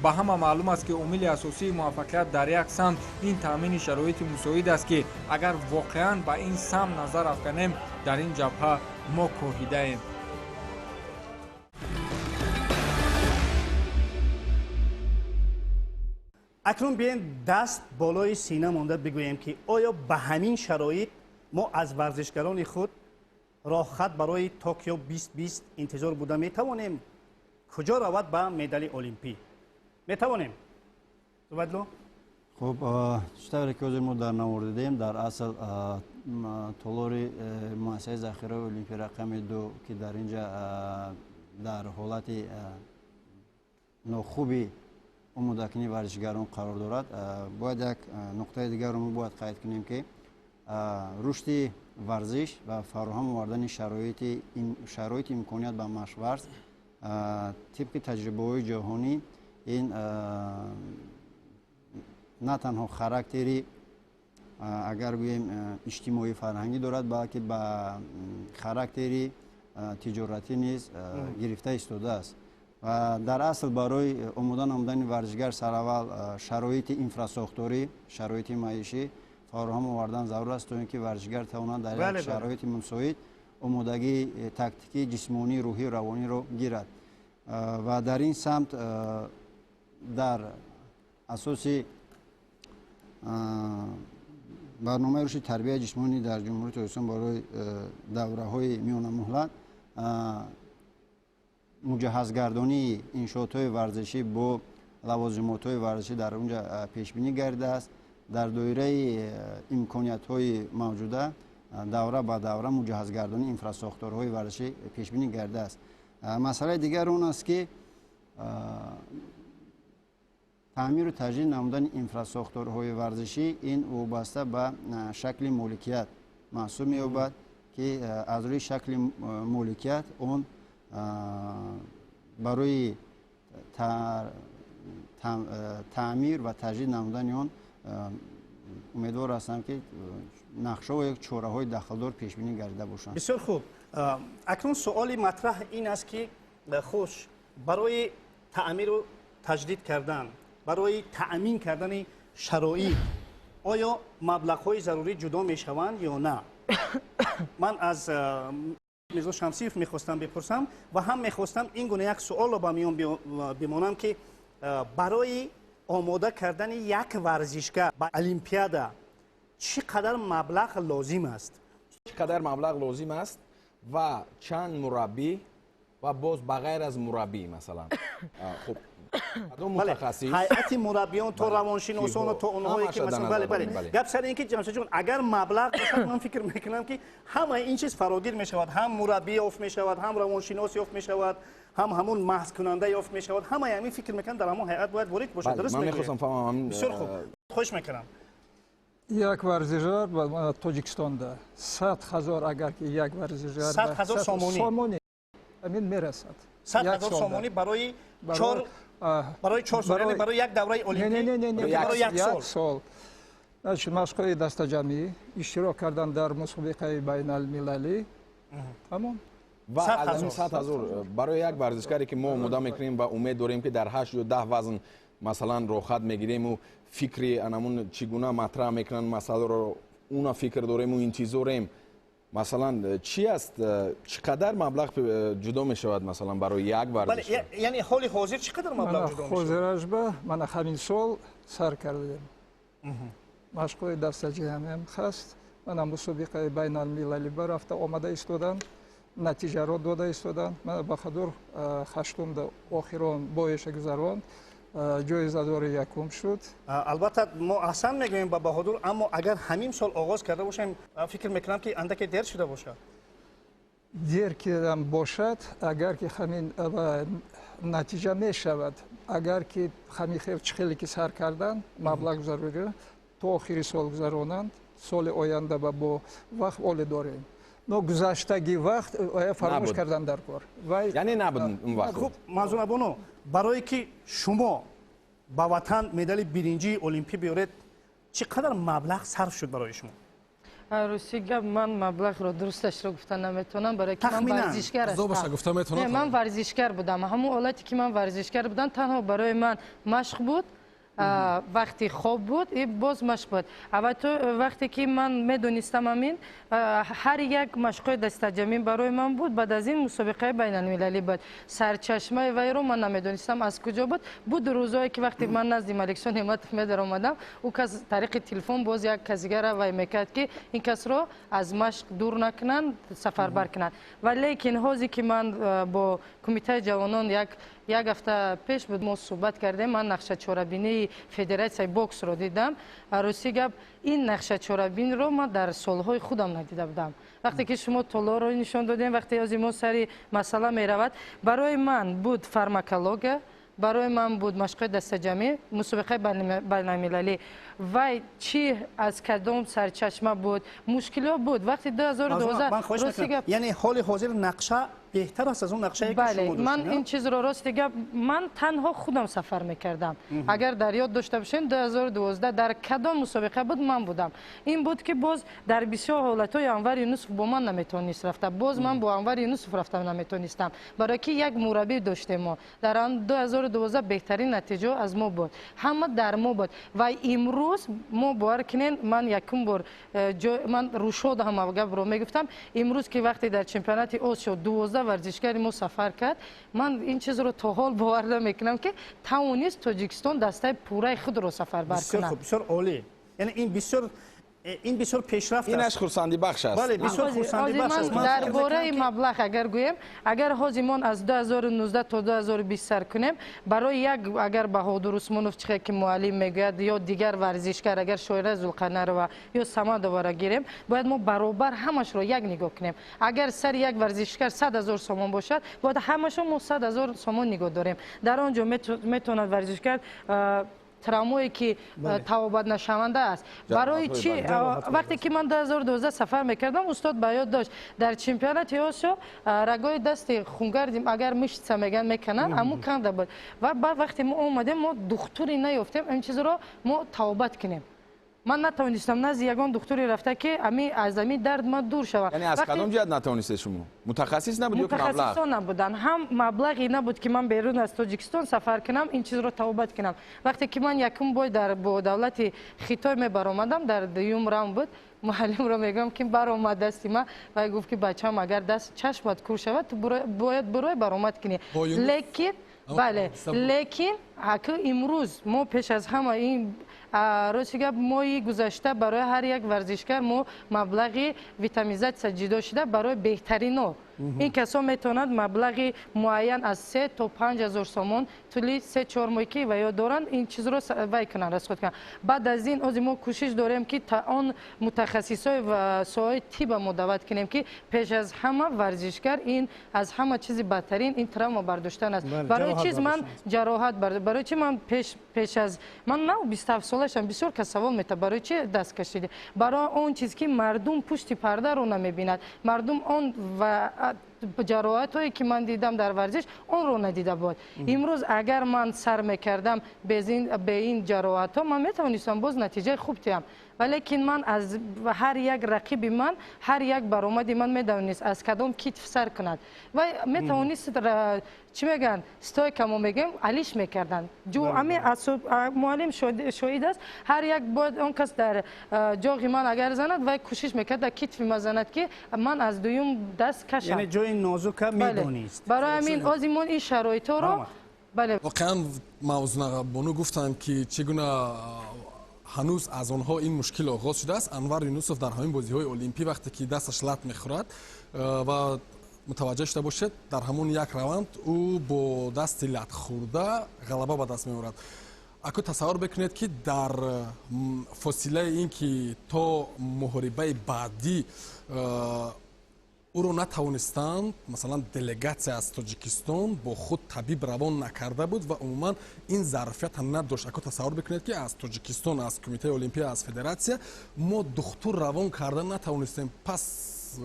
Speaker 2: Ба ҳама маълум аст ки омили асосии муваффақият дар як самт ин таъмини шароити мусоид аст ки агар воқеан ба ин самт назар афканем, дар ин ҷабҳа мо коҳидаем.
Speaker 1: Акнун биёем даст болои сина монда бигӯем ки оё ба ҳамин шароит мо аз варзишгарони худ роҳхат барои Токио 2020 интизор буда метавонем? Куҷо равад ба медали олимпӣ? Метавонем? Зубайдулло?
Speaker 4: Хуб, чӣ тавре ки ҳозир мо дар навор дидем, дар асл толори муассисаи захираи олимпӣ рақами 2 ки дар инҷа дар ҳолати нохуби омодакунии варзишгарон қарор дорад. Бояд як нуқтаи дигарро мо бояд қайд кунем, ки рушди варзиш ва фароҳам овардани шароити имконият ба машқварз тибқи таҷрибаҳои ҷаҳонӣ ин на танҳо характери, агар гӯем, иҷтимоӣ фарҳангӣ дорад, балки ба характери тиҷоратӣ низ гирифта истодааст. Ва дар асл барои омода намудани варзишгар сараввал шароити инфрасохторӣ, шароити маишӣ фароҳам овардан зарур аст, то ин ки варзишгар тавонад дар як шароити мусоид омодагии тактикӣ, ҷисмонӣ, рӯҳӣ, равониро гирад. Ва дар ин самт дар асоси барномаи рушди тарбияи ҷисмонӣ дар Ҷумҳурии Тоҷикистон барои давраҳои миёнамуҳлат муҷаҳҳазгардонии иншоотҳои варзишӣ бо лавозимотҳои варзишӣ дар онҷа пешбинӣ гардидааст. Дар доираи имкониятҳои мавҷуда давра ба давра муҷаҳҳазгардонии инфрасохторҳои варзишӣ пешбинӣ гардидааст. Масъалаи дигар он аст, ки таъмиру таҷдид намудани инфрасохторҳои варзишӣ ин вобаста ба шакли моликият маҳсуб меёбад, ки аз рӯи шакли моликият он барои таъмир ва таҷдид намудани он умедвор ҳастам, ки нақшаҳо ё чораҳои дахлдор пешбинӣ гардида бошанд.
Speaker 1: Бисёр хуб. Акнун суоли матраҳ ин аст, ки хуш барои таъмиру таҷдид кардан, барои таъмин кардани шароит оё маблағҳои зарурӣ ҷудо мешаванд ё на? Ман аз Мирзо Шамсиев мехостам бипурсам ва ҳам мехостам ин гуна як суолро ба миён бимонам, ки барои омода кардани як варзишгар ба олимпиада чӣ қадар маблағ лозим аст?
Speaker 6: Чӣ қадар маблағ лозим аст ва чанд мураббӣ ва боз ба ғайр аз мураббӣ, масалан, хуб, мутахассис,
Speaker 1: ҳайати мураббиён то равоншиносону то онҳое ки масалан, бале, бале, гап сари ин ки Ҷамшедҷон, агар маблағ бошад, ман фикр мекунам, ки ҳамаи ин чиз фарогир мешавад, ҳам мураббӣ ёфт мешавад, ҳам равоншинос ёфт мешавад, ҳам ҳамун маҳзкунанда ёфт мешавад. Ҳамаи ҳамин фикр мекунам дар ҳамон ҳайат бояд ворид бошад. Дуруст
Speaker 6: ман мехостам фаҳмам.
Speaker 1: Бисёр хуб, хоҳиш мекунам.
Speaker 5: Як варзишгар ба Тоҷикистонда 100 000, агар ки як варзишгар
Speaker 1: 100 000 сомонӣ,
Speaker 5: сомонӣ ҳамин мерасад.
Speaker 1: 100 000 сомонӣ барои 4 сол, яъне барои як давраи олимпӣ?
Speaker 5: Барои як сол. Значит, машқҳои дастаҷамъӣ, иштирок кардан дар мусобиқаи байналмилалӣ, тамом.
Speaker 6: Ва аз ҳамин 100 000 барои як варзишгаре, ки мо омода мекунем ва умед дорем, ки дар ҳашт ё 10 вазн, масалан, рохат мегирему фикри анамун чӣ гуна матраҳ мекунанд масъаларо, уна фикр дорему интизорем, масалан, чӣ аст, чӣ қадар маблағ ҷудо мешавад, масалан, барои як варзишгар?
Speaker 1: Яъне ҳоли ҳозир чӣ қадар маблағ ҷудо мешавад?
Speaker 5: Ҳозиражба мана ҳамин сол сар кардем, машқҳои дастаҷамъиам ҳаст. Мана мусобиқаи байналмилалӣ рафта омада истоданд, натиҷаро дода истоданд. Мана Баҳадур ҳаштумда охирон боеша гузаронд, ҷоизадори якум шуд.
Speaker 1: Албатта, мо аҳсан мегӯем ба Баҳодур, аммо агар ҳамин сол оғоз карда бошем, фикр мекунам, ки андаке дер шуда бошад.
Speaker 5: Дер кардам бошад, агар ки ҳамин натиҷа мешавад, агар ки ҳамин хел чӣ хеле ки сар кардан, маблағ зарурӣ то охири сол гузаронанд, соли оянда ба бо вақт оле дорем. Но гузаштаги вақт фаромӯш кардан дар кор.
Speaker 6: Яъне набуд он вақт.
Speaker 1: Хуб, Манзура бону, барое ки шумо ба ватан медали биринҷии олимпӣ биёред, чӣ қадар маблағ сарф шуд барои шумо?
Speaker 7: Рости гап, ман маблағро дурусташро гуфта наметавонам, барое ки ман варзишгар ҳастам. Ман варзишгар будам. Ҳамон ҳолате ки ман варзишгар будам, танҳо барои ман машқ буд, вақти хоб буд и боз машқ буд. Аввал вақте ки ман медонистам, амин ҳар як машқҳои дастаҷамъӣ барои ман буд. Баъд аз ин мусобиқаи байналмилалӣ буд. Сарчашмаи вайро ман намедонистам аз куҷо буд. Буд рӯзое, ки вақте ман назди Маликшо Неъматов медаромадам, ӯ кас тариқи телефон боз як касигара вай мекард, ки ин касро аз машқ дур накунанд, сафарбар кунанд. Ва лекин ҳозе ки ман бо кумитаи ҷавонон як ҳафта пеш буд, мо суҳбат кардем, ман нақша чорабинии федератсияи боксро дидам. Рости гап, ин нақша чорабинро ман дар солҳои худам надида будам. Вақте ки шумо толорро нишон додем, вақте ози мо сари масъала меравад, барои ман буд фармакология. Барои ман буд машқҳои дастаҷамъӣ, мусобиқаи байналмилалӣ. Вай чӣ аз кадом сарчашма буд, мушкилиҳо буд. Вақти 2012
Speaker 1: яъне ҳоли ҳозир нақша беҳтар аст аз он нақшае ки шумо доштед?
Speaker 7: Ман ин чизро рости гап, ман танҳо худам сафар мекардам. Агар дар ёд дошта бошем, 2012 дар кадом мусобиқа буд, ман будам. Ин буд ки боз дар бисёр ҳолатҳои Анвар Юнусов бо ман наметавонист рафта, боз ман бо Анвар Юнусов рафта наметавонистам, барои ки як мураббӣ доштем мо. Дар 2012 беҳтарин натиҷа аз мо буд, ҳама дар мо буд. Ва имрӯз мо бовар кунем, ман якум бор ман рӯшод ҳама гапро мегуфтам, имрӯз ки вақте дар чемпионати Осиё 12 варзишгари мо сафар кард, ман ин чизро то ҳол бовар намекунам ки тавонист Тоҷикистон дастаи пурраи худро сафарбар кунад.
Speaker 1: Бисёр хуб, бисёр олӣ. Яъне ин бисёр пешрафт аст.
Speaker 6: Инаш хурсандибахш аст.
Speaker 1: Бале, бисёр хурсандибахш аст.
Speaker 7: Дар бораи маблағ агар гӯем, агар ҳозир мо аз 2019 то 2020 сар кунем, барои як агар Баҳодур Усмонов чихе ки муаллим мегӯяд ё дигар варзишгар, агар Шоира Зулқарнарова ё Самадоваро гирем, бояд мо баробар ҳамашро як нигоҳ кунем. Агар сари як варзишгар 100 000 сомон бошад, бояд ҳамашро мо 100 000 сомон нигоҳ дорем. Дар он ҷо метавонад варзишгар травмое ки тавобат нашаванда аст. Барои чи вақте ки ман 2012 сафар мекардам, устод ба ёд дошт, дар чемпионати Осиё рагои дасти хунгардим агар мышца меган мекунанд, аму канда буд. Ва баъд вақте мо омадем, мо духтуре наёфтем ин чизро мо тавобат кунем. Ман натавонистам назди ягон духтуре рафта ки аз ами дард ман дур шавам.
Speaker 6: Яъне аз кадом ҷиҳат натавонистед шумо? Мутахассис набуд ё маблағ?
Speaker 7: Мутахассисон набуданд. Ҳам маблағе набуд ки ман берун аз Тоҷикистон сафар кунам, ин чизро тавобат кунам. Вақте ки ман якум бой бо давлати Хитой мебаромадам, дар дуюм раунд буд, муаллимро мегӯям ки баромад дасти ман, вай гуфт ки бачам, агар даст чашмат кур шавад, ту бояд бурой баромад кунӣ. Лекин бале, лекин имрӯз мо пеш аз ҳама ин рости гап, моҳи гузашта барои ҳар як варзишгар мо маблағи витаминизатсия ҷудо шуда барои беҳтарино. Ин касо метавонанд маблағи муайян аз 3 то 5 ҳазор сомон тӯли 3-4 моҳ ки ва ё доранд, ин чизро вай кунанд, расход кунанд. Баъд аз ин ози мо кӯшиш дорем ки та он мутахассисои ва соҳаи тиба мо даъват кунем ки пеш аз ҳама варзишгар ин аз ҳама чизи бадтарин ин травма бардоштан аст. Барои чиз ман ҷароҳат барои чи ман пеш аз ман нав 27 солашам, бисёр кас савол метавад барои чи даст кашидӣ? Барои он чиз ки мардум пушти пардаро намебинад, мардум он ва ҷароҳатҳое ки ман дидам дар варзиш онро надида буд. Имрӯз агар ман сар мекардам бе ин ҷароҳатҳо, ман метавонистам боз натиҷаи хуб диҳам. Валекин ман аз ҳар як рақиби ман, ҳар як баромади ман медонист аз кадом китф сар кунад. Ва метавонист, чӣ мегӯянд, стойка мо мегӯем, алиш мекарданд. Муаллим шоҳид аст, ҳар як бояд он кас дар ҷоғи ман агар занад, вай кӯшиш мекард дар китфи ман занад ки ман аз дуюм даст кашам.
Speaker 1: Яъне ҷои нозука медонист.
Speaker 7: Барои ҳамин ози мо ин шароитҳоро
Speaker 8: воқеан Мавзунабону гуфтанд ки чӣ гуна ҳанӯз аз онҳо ин мушкил оғоз шудааст. Анвар Юнусов дар ҳамин бозиҳои олимпӣ вақте ки дасташ лат мехӯрад ва мутаваҷҷеҳ шуда бошед, дар ҳамон як раванд ӯ бо дасти латхӯрда ғалаба ба даст меорад. Ако тасаввур бикунед ки дар фосилаи ин ки то муҳорибаи баъдӣ ӯро натавонистанд, масалан делегатсия аз Тоҷикистон бо худ табиб равон накарда буд ва умуман ин зарфият ҳам надошт. Ако тасаввур бикунед ки аз Тоҷикистон, аз Кумитаи Олимпия, аз федератсия мо духтур равон карда натавонистем. Пас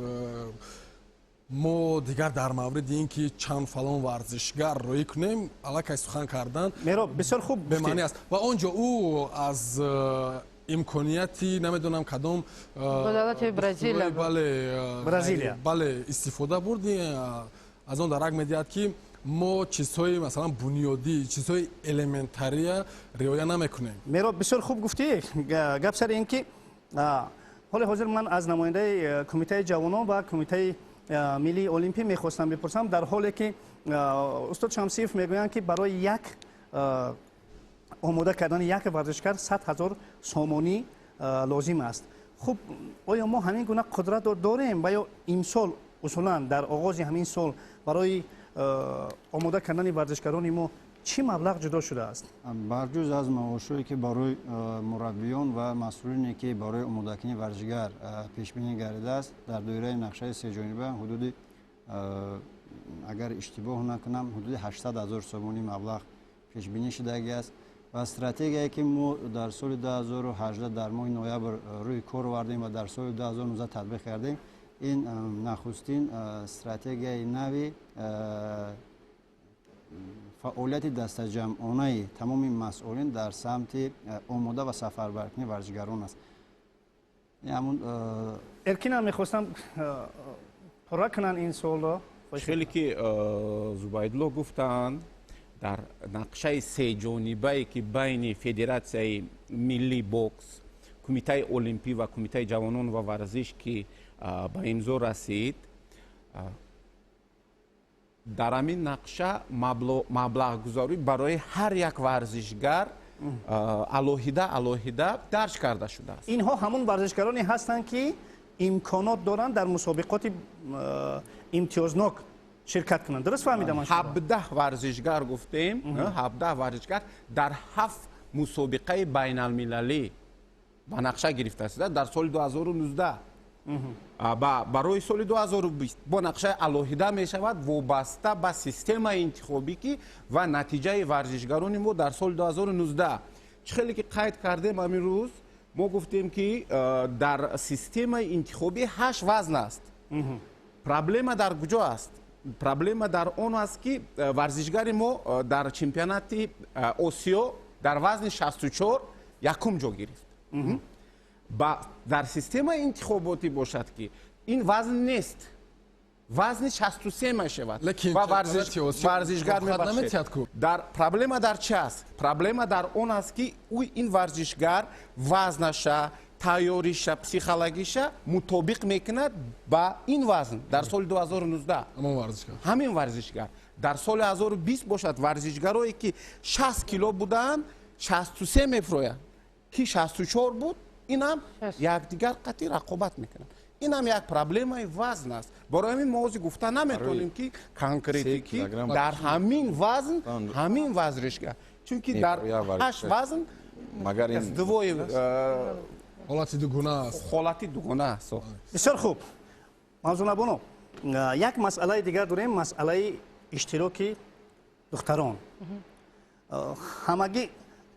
Speaker 8: мо дигар дар мавриди ин ки чанд фалон варзишгар рӯӣ кунем, аллакай сухан кардан
Speaker 1: Мероб, бисёр хуб
Speaker 8: бемаънӣ аст. Ва он ҷо ӯ аз имконияти намедонам кадом
Speaker 7: давлати Бразилия,
Speaker 8: бале,
Speaker 1: Бразилия,
Speaker 8: бале, истифода бурд. Аз он дарак медиҳад ки мо чизҳои масалан бунёдӣ, чизҳои элементария риоя намекунем.
Speaker 1: Мероб, бисёр хуб гуфтӣ. Гап сари ин ки ҳоли ҳозир ман аз намояндаи Кумитаи ҷавонон ва Кумитаи миллии олимпӣ мехостам бипурсам, дар ҳоле ки устод Шамсиев мегӯянд ки барои як омода кардани як варзишгар 100 000 сомонӣ лозим аст. Хуб, оё мо ҳамин гуна қудратро дорем ва ё имсол усулан дар оғози ҳамин сол барои омода кардани варзишгарони мо чӣ маблағ ҷудо шудааст?
Speaker 4: Барҷуз аз маошҳое ки барои мураббиён ва масъулине ки барои омодакунии варзишгар пешбинӣ гардидааст, дар доираи нақшаи сеҷониба ҳудуди, агар иштибоҳ накунам, ҳудуди 800 000 сомонӣ маблағ пешбинӣ шудагӣ аст ва стратегияе ки мо дар соли 2018 дар моҳи ноябр рӯи кор овардем ва дар соли 2019 татбиқ кардем, ин нахустин стратегияи нави фаъолияти дастаҷамъонаи тамоми масъулин дар самти омода ва сафарбаркунии варзишгарон аст.
Speaker 1: Эркинам мехостам пурра кунанд ин суолро.
Speaker 3: Хеле ки Зубайдулло гуфтанд, дар нақшаи сеҷонибае ки байни Федератсияи миллии бокс, Кумитаи олимпӣ ва Кумитаи ҷавонон ва варзиш ки ба имзо расид, дар ҳамин нақша маблағгузорӣ барои ҳар як варзишгар алоҳида алоҳида дарҷ карда шудааст.
Speaker 1: Инҳо ҳамон варзишгароне ҳастанд, ки имконот доранд дар мусобиқоти имтиёзнок ширкат кунанд. Дуруст фаҳмидам?
Speaker 3: 17 варзишгар гуфтем, 17 варзишгар дар 7 мусобиқаи байналмилалӣ ба нақша гирифта шуда дар соли 2019. Барои соли 2020 бо нақшаи алоҳида мешавад, вобаста ба системаи интихобӣ ки ва натиҷаи варзишгарони мо дар соли 2019. Чӣ хеле ки қайд кардем, ҳамин рӯз мо гуфтем, ки дар системаи интихобӣ 8 вазн аст. Проблема дар куҷо аст? Проблема дар он аст, ки варзишгари мо дар чемпионати Осиё дар вазни 64 якум ҷо гирифт. Дар системаи интихоботӣ бошад, ки ин вазн нест, вазни 63 мешавад ва варзишгар мебахшед. Дар проблема дар чи аст? Проблема дар он аст, ки ӯ ин варзишгар вазнаша, тайёриша, психологиша мутобиқ мекунад ба ин вазн дар соли 2019. Ҳамин варзишгар дар соли 2020 бошад, варзишгарое ки 60 кило буданд, 63 мефурӯянд, ки 64 буд, инам якдигар қатъи рақобат мекунанд. Инам як проблемаи вазн аст. Барои ҳамин мо ҳозир гуфта наметавонем, ки конкретӣ ки дар ҳамин вазн ҳамин варзишгар, чунки дар 8 вазн двое
Speaker 8: ҳолати дугуна аст.
Speaker 3: Ҳолати дугуна аст.
Speaker 1: Бисёр хуб. Мавзунабоно, як масъалаи дигар дорем, масъалаи иштироки духтарон. Ҳамагӣ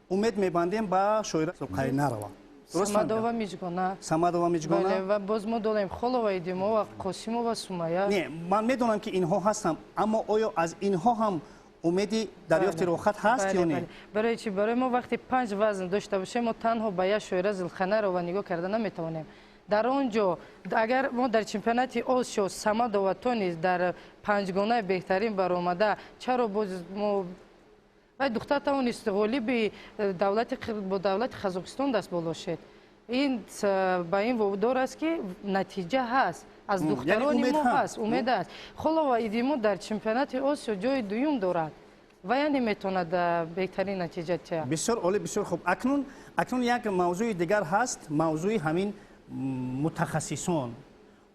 Speaker 1: умед мебандем ба шоира Қайнарова.
Speaker 7: Самадова Миҷгона.
Speaker 1: Самадова Миҷгона.
Speaker 7: Ва боз мо дорем Холова Идимова, Қосимова Сумая.
Speaker 1: Не, ман медонам, ки инҳо ҳастанд, аммо оё аз инҳо ҳам умеди дарёфти роҳхат ҳаст ё не?
Speaker 7: Барои чӣ? Барои мо вақте 5 вазн дошта бошем, мо танҳо ба як шоира Зилханарова нигоҳ карда наметавонем. Дар он ҷо агар мо дар чемпионати Осиё Самадова тонист дар панҷгонаи беҳтарин баромада, чаро боз мо вай духтар тавонист ғолиби давлати бо давлати Қазоқистон даст боло шед? Ин ба ин водор аст, ки натиҷа ҳаст, аз духтарони мо ҳаст, умед аст. Холова Идимо дар чемпионати Осиё ҷои дуюм дорад ва яъне метавонад беҳтарин натиҷа тиҳад.
Speaker 1: Бисёр олӣ, бисёр хуб. Акнун як мавзӯи дигар ҳаст, мавзӯи ҳамин мутахассисон.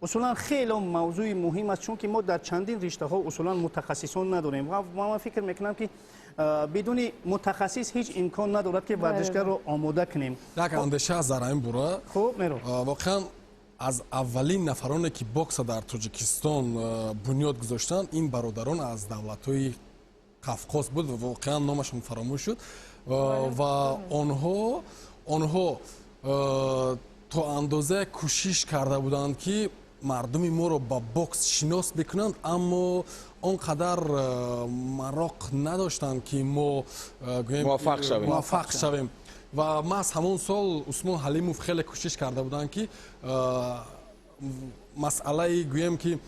Speaker 1: Усулан хеле мавзӯи муҳим аст, чунки мо дар чандин риштаҳо усулан мутахассисон надорем ва ман фикр мекунам, ки бидуни мутахассис ҳеҷ имкон надорад, ки варзишгарро омода кунем.
Speaker 8: Як андеша аз дар ҳамин бура.
Speaker 1: Хуб, меро.
Speaker 8: Воқеан, аз аввалин нафароне ки бокса дар Тоҷикистон бунёд гузоштанд, ин бародарон аз давлатҳои Қафқоз буд, воқеан номашон фаромӯш шуд, ва онҳо то андоза кӯшиш карда буданд, ки мардуми моро ба бокс шинос бикунанд, аммо он қадар мароқ надоштанд, ки мо муваффақ шавем. Ва маҳз ҳамон сол Усмон Ҳалимов хеле кӯшиш карда буданд, ки масъалаи, гӯем ки,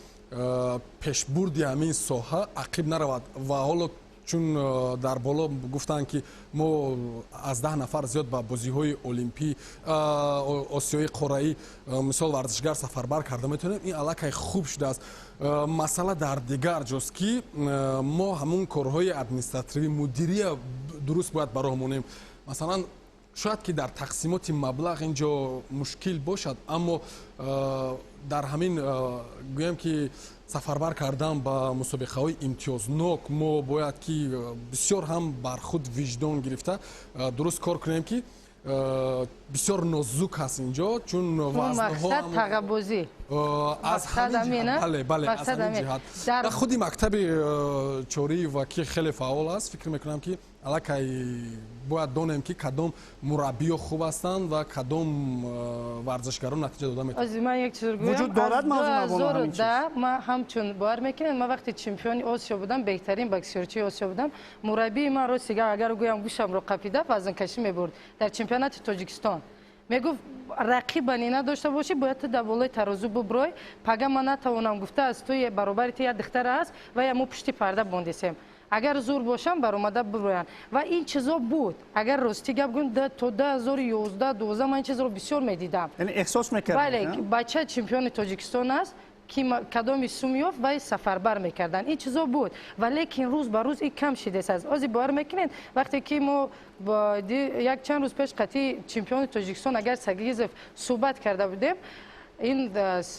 Speaker 8: пешбурди ҳамин соҳа ақиб наравад. Ва ҳоло чун дар боло гуфтанд, ки мо аз 10 нафар зиёд ба бозиҳои олимпӣ, осиёи қораӣ, мисол, варзишгар сафарбар карда метавонем, ин аллакай хуб шудааст. Масъала дар дигар ҷост, ки мо ҳамун корҳои административӣ, мудирия дуруст бояд ба роҳ монем. Масалан, шояд ки дар тақсимоти маблағ ин ҷо мушкил бошад, аммо дар ҳамин, гӯем ки, сафарбар кардан ба мусобиқаҳои имтиёзнок мо бояд ки бисёр ҳам бар худ виҷдон гирифта дуруст кор кунем, ки бисёр нозук ҳаст ин ҷо, чун
Speaker 7: мақсад тағабозӣ.
Speaker 8: Аз ҳамин бале, бале, аз ҳамин ҷиҳат худи мактаби Чориева, ки хеле фаъол аст, фикр мекунам, ки аллакай бояд донем, ки кадом мураббиё хуб ҳастанд ва кадом варзишгарон натиҷа дода метавонанд.
Speaker 7: Ман як чиз гӯям.
Speaker 1: Вуҷуд дорад мавзӯъ?
Speaker 7: Ман ҳамчун бовар мекунед, ман вақте чемпиони Осиё будам, беҳтарин боксёрчии Осиё будам, мураббии ман, рости гап агар гӯям, гӯшамро қапида вазнкашӣ мебурд дар чемпионати Тоҷикистон. Мегуфт, рақибани надошта бошӣ, бояд ту дар болои тарозу буброй, пага ман натавонам гуфта, аз туи баробари ту як духтар аст ва я мо пушти парда бондесем, агар зур бошам, баромада буброянд. Ва ин чизо буд. Агар рости гап гӯем, то 2011, 12 ман ин чизро бисёр медидам.
Speaker 1: Эҳсос мекардед?
Speaker 7: Бале, бача чемпиони Тоҷикистон аст, ки кадоми сум ёфт, вай сафарбар мекарданд. Ин чизо буд, ва лекин рӯз ба рӯз ин кам шидааст. Аз ози бовар мекунед, вақте ки мо як чанд рӯз пеш қатъи чемпиони Тоҷикистон агар Сагизов суҳбат карда будем, ин,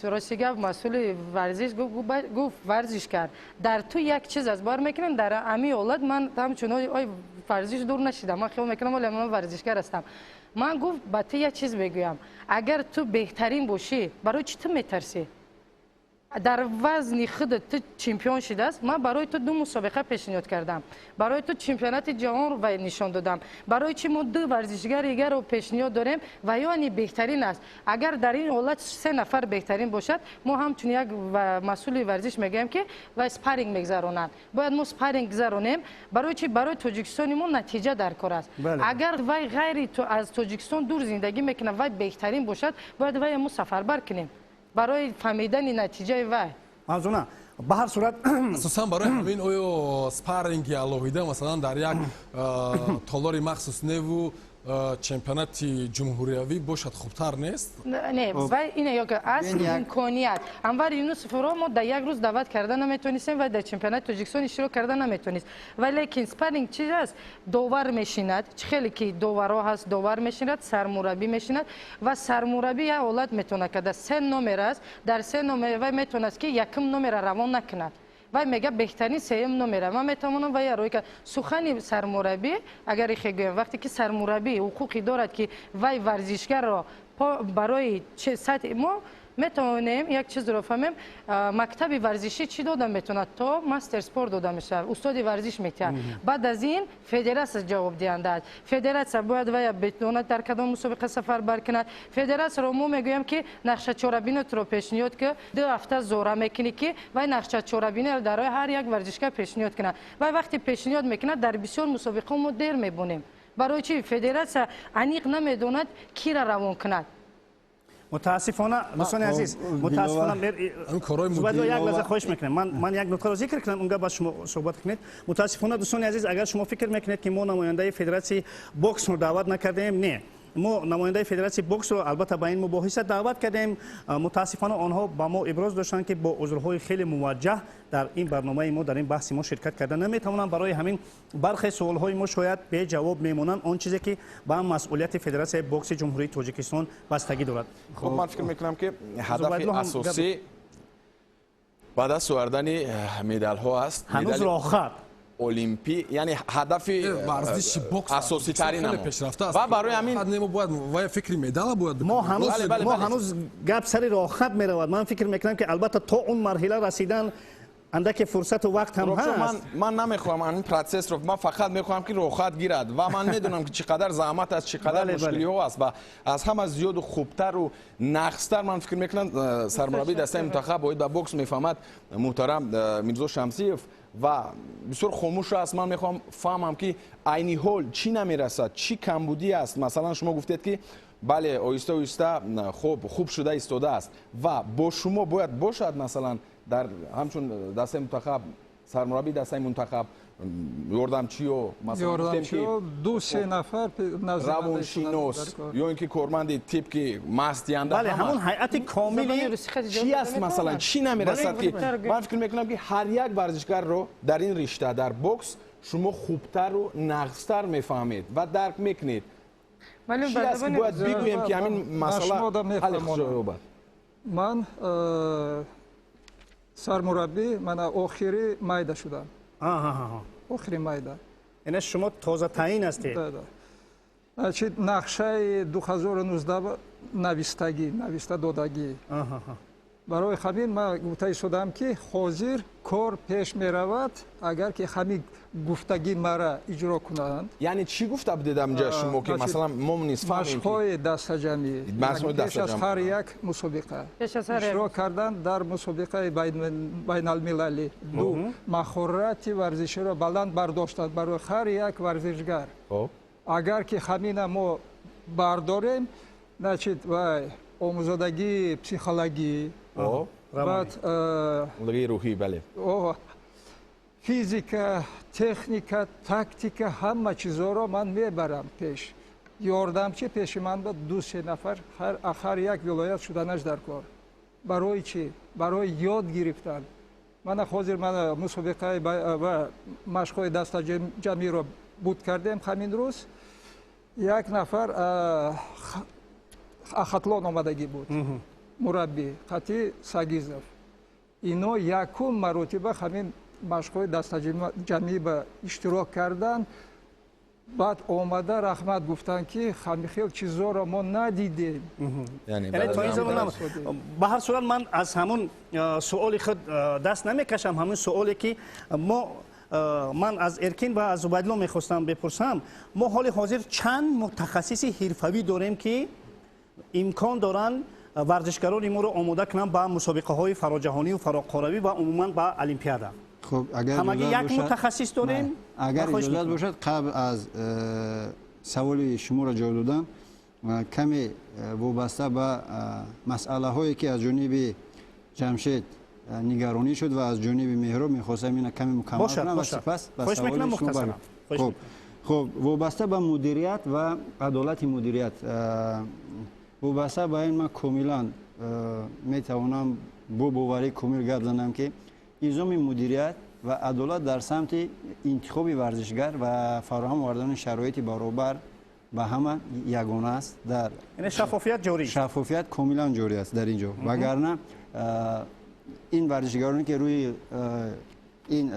Speaker 7: рости гап, масъули варзиш гуфт, варзишкар дар ту як чиз аст. Бовар мекунем, дар ҳамин ҳолат ман ҳамчун ой варзиш дур нашидам, ман хиёл мекунам, оле ман варзишгар ҳастам. Ман гуфт, ба ту як чиз мегӯям: агар ту беҳтарин бошӣ, барои чӣ ту метарсӣ? Дар вазни худат ту чемпион шудааст. Ман барои ту ду мусобиқа пешниҳод кардам, барои ту чемпионати ҷаҳон вай нишон додам. Барои чӣ мо ду варзишгари дигарро пешниҳод дорем ва ё ани беҳтарин аст? Агар дар ин ҳолат се нафар беҳтарин бошад, мо ҳамчун як масъули варзиш мегӯем, ки вай спарринг мегузаронанд. Бояд мо спарринг гузаронем. Барои чӣ? Барои Тоҷикистони мо натиҷа дар кор аст. Агар вай ғайри аз Тоҷикистон дур зиндагӣ мекунад, вай беҳтарин бошад, бояд вай мо сафарбар кунем барои фаҳмидани натиҷаи вай.
Speaker 1: Мавзуна, ба ҳар сурат,
Speaker 8: асосан барои ҳамин оё спарринги алоҳида, масалан, дар як толори махсус неву чемпионати ҷумҳуриявӣ бошад, хубтар нест?
Speaker 7: Не, вай ина ё аз имконият. Анвар Юнусовро мо дар як рӯз даъват карда наметонистем, вай дар чемпионати Тоҷикистон иштирок карда наметонист. Ва лекин спарринг чиз аст? Довар мешинад, чӣ хеле ки доварҳо ҳаст, довар мешинад, сармураббӣ мешинад, ва сармураббӣ як ҳолат метавонад карда, се номер аст, дар се номер вай метавонад, ки якум номерро равон накунад. Вай мега, беҳтарин сеюм номера ман метавонам вай рӯй кард. Сухани сармураббӣ, агар ихе гӯем, вақте ки сармураббӣ ҳуқуқе дорад, ки вай варзишгарро барои сатҳи мо метавонем як чизро фаҳмем. Мактаби варзишӣ чӣ дода метавонад? То мастер спорт дода мешавад, устоди варзиш метиҳад. Баъд аз ин федератсия ҷавобдиҳанда аст. Федератсия бояд вая битонад дар кадом мусобиқа сафарбар кунад. Федератсияро мо мегӯем, ки нақша чорабинотро пешниҳод, ки 2 ҳафта зора мекунӣ, ки вай нақша чорабиниро дар ҳар як варзишгар пешниҳод кунад. Вай вақте пешниҳод мекунад, дар бисёр мусобиқаҳо мо дер мебонем. Барои чӣ? Федератсия аниқ намедонад, кира равон кунад.
Speaker 1: Мутаассифона, дӯстони азиз, мутаассифона, як лаҳза, хоҳиш мекунем, ман як нуктаро зикр кунам, унга ба шумо суҳбат кунед. Мутаассифона, дӯстони азиз, агар шумо фикр мекунед, ки мо намояндаи федератсияи боксро даъват накардем, не, мо намояндаи федератсияи боксро албатта ба ин мубоҳиса даъват кардем. Мутаассифона, онҳо ба мо иброз доштанд, ки бо узрҳои хеле муваҷҷаҳ дар ин барномаи мо, дар ин баҳси мо ширкат карда наметавонанд. Барои ҳамин бархе суолҳои мо шояд беҷавоб мемонанд, он чизе ки ба масъулияти Федератсияи бокси Ҷумҳурии Тоҷикистон бастагӣ дорад.
Speaker 6: Хуб, ман фикр мекунам, ки ҳадафи асосӣ ба даст овардани медалҳо аст.
Speaker 1: Ҳанӯз роҳхат.
Speaker 6: Олимпӣ, яъне ҳадафи
Speaker 8: варзиши бокс
Speaker 6: асоситарин
Speaker 8: пешрафта аст.
Speaker 6: Ва барои ҳамин
Speaker 8: бояд ва фикри медала бояд.
Speaker 1: Мо ҳанӯз гап сари роҳхат меравад. Ман фикр мекунам, ки албатта то он марҳила расидан андаке фурсату вақт ҳам ҳаст.
Speaker 6: Ман намехоҳам ҳамин процессро, ман фақат мехоҳам, ки роҳхат гирад, ва ман медонам, ки чӣ қадар заҳмат аст, чӣ қадар мушкилиҳо аст, ва аз ҳама зиёду хубтару нағзтар, ман фикр мекунам, сармураббии дастаи мунтахаб оид ба бокс мефаҳмад, муҳтарам Мирзо Шамсиев, ва бисёр хомӯш аст. Ман мехоҳам фаҳмам, ки айни ҳол чӣ намерасад, чӣ камбудӣ аст. Масалан, шумо гуфтед, ки бале, оҳиста оҳиста хуб хуб шуда истодааст, ва бо шумо бояд бошад, масалан, дар ҳамчун дастаи мунтахаб, сармураббии дастаи мунтахаб, ёрдамчиё.
Speaker 5: Ёрдамчиё ду се нафар.
Speaker 6: Равоншинос ё ин ки корманди тиб, ки маҳз
Speaker 1: Бале, ҳамон ҳайати комили.
Speaker 6: Чӣ аст, масалан, чӣ намерасад, ки ман фикр мекунам, ки ҳар як варзишгарро дар ин ришта, дар бокс, шумо хубтару нағзтар мефаҳмед ва дарк мекунед. Чӣ аст, ки бояд бигӯем, ки ҳамин масъала ҳалли худро ёбад?
Speaker 5: Ман сармураббӣ мана охири майда шудам, охири майда.
Speaker 1: Яъне шумо тозатаин ҳастед.
Speaker 5: Значит, нақшаи 2019 навистагӣ, нависта додагӣ. Барои ҳамин ман гуфта истодам, ки ҳозир кор пеш меравад, агар ки ҳамин гуфтагӣ мара иҷро кунанд.
Speaker 6: Яъне чӣ гуфта будед амҷа шумо, ки масалан мо низ фаҳмем?
Speaker 5: Машқҳои дастаҷамъӣ пеш аз ҳар як мусобиқа иштирок кардан дар мусобиқаи байналмилалӣ, ду, маҳорати варзиширо баланд бардоштан барои ҳар як варзишгар. Агар ки ҳамина мо бардорем, значит, вай омӯзодагии психологӣ, баъд
Speaker 6: рӯҳӣ, бале,
Speaker 5: физика, техника, тактика, ҳама чизоро ман мебарам пеш. Ёрдамчи пеши ман ба 2-3 нафар ҳар як вилоят шуданаш дар кор. Барои чӣ? Барои ёд гирифтан. Мана ҳозир мана мусобиқаи ва машқҳои дастаҷамъиро буд кардем ҳамин рӯз. Як нафар Хатлон омадагӣ буд, мураббӣ Қати Сагизов. Ино якум маротиба ҳамин машқҳои дастаҷамъӣ ба иштирок кардан. Баъд омада раҳмат гуфтанд, ки ҳамин хел чизоро мо надидем.
Speaker 1: Ба ҳар сурат ман аз ҳамун суоли худ даст намекашам, ҳамун суоле ки мо ман аз Эркин ва аз Убайдулло мехостам бипурсам. Мо ҳоли ҳозир чанд мутахассиси ҳирфавӣ дорем, ки имкон доранд варзишгарони моро омода кунанд ба мусобиқаҳои фароҷаҳонию фароқоравӣ ва умуман ба олимпиада? Ҳамагӣ як мутахассис дорем?
Speaker 4: Агар иҷозат бошад, қабл аз саволи шуморо ҷавоб додан, каме вобаста ба масъалаҳое, ки аз ҷониби Ҷамшед нигаронӣ шуд ва аз ҷониби Меҳроб, мехостам ина каме мукаммал кунам ва сипас ба саволи шумо барм. Хуб, вобаста ба мудирият ва адолати мудирият, вобаста ба ин ман комилан метавонам бо боварии комил гап занам, ки низоми мудирият ва адолат дар самти интихоби варзишгар ва фароҳам овардани шароити баробар ба ҳама ягона аст. Дар
Speaker 1: шаффофият ҷорӣ,
Speaker 4: шаффофият комилан ҷорӣ аст дар ин ҷо. Вагарна ин варзишгароне, ки рӯи ин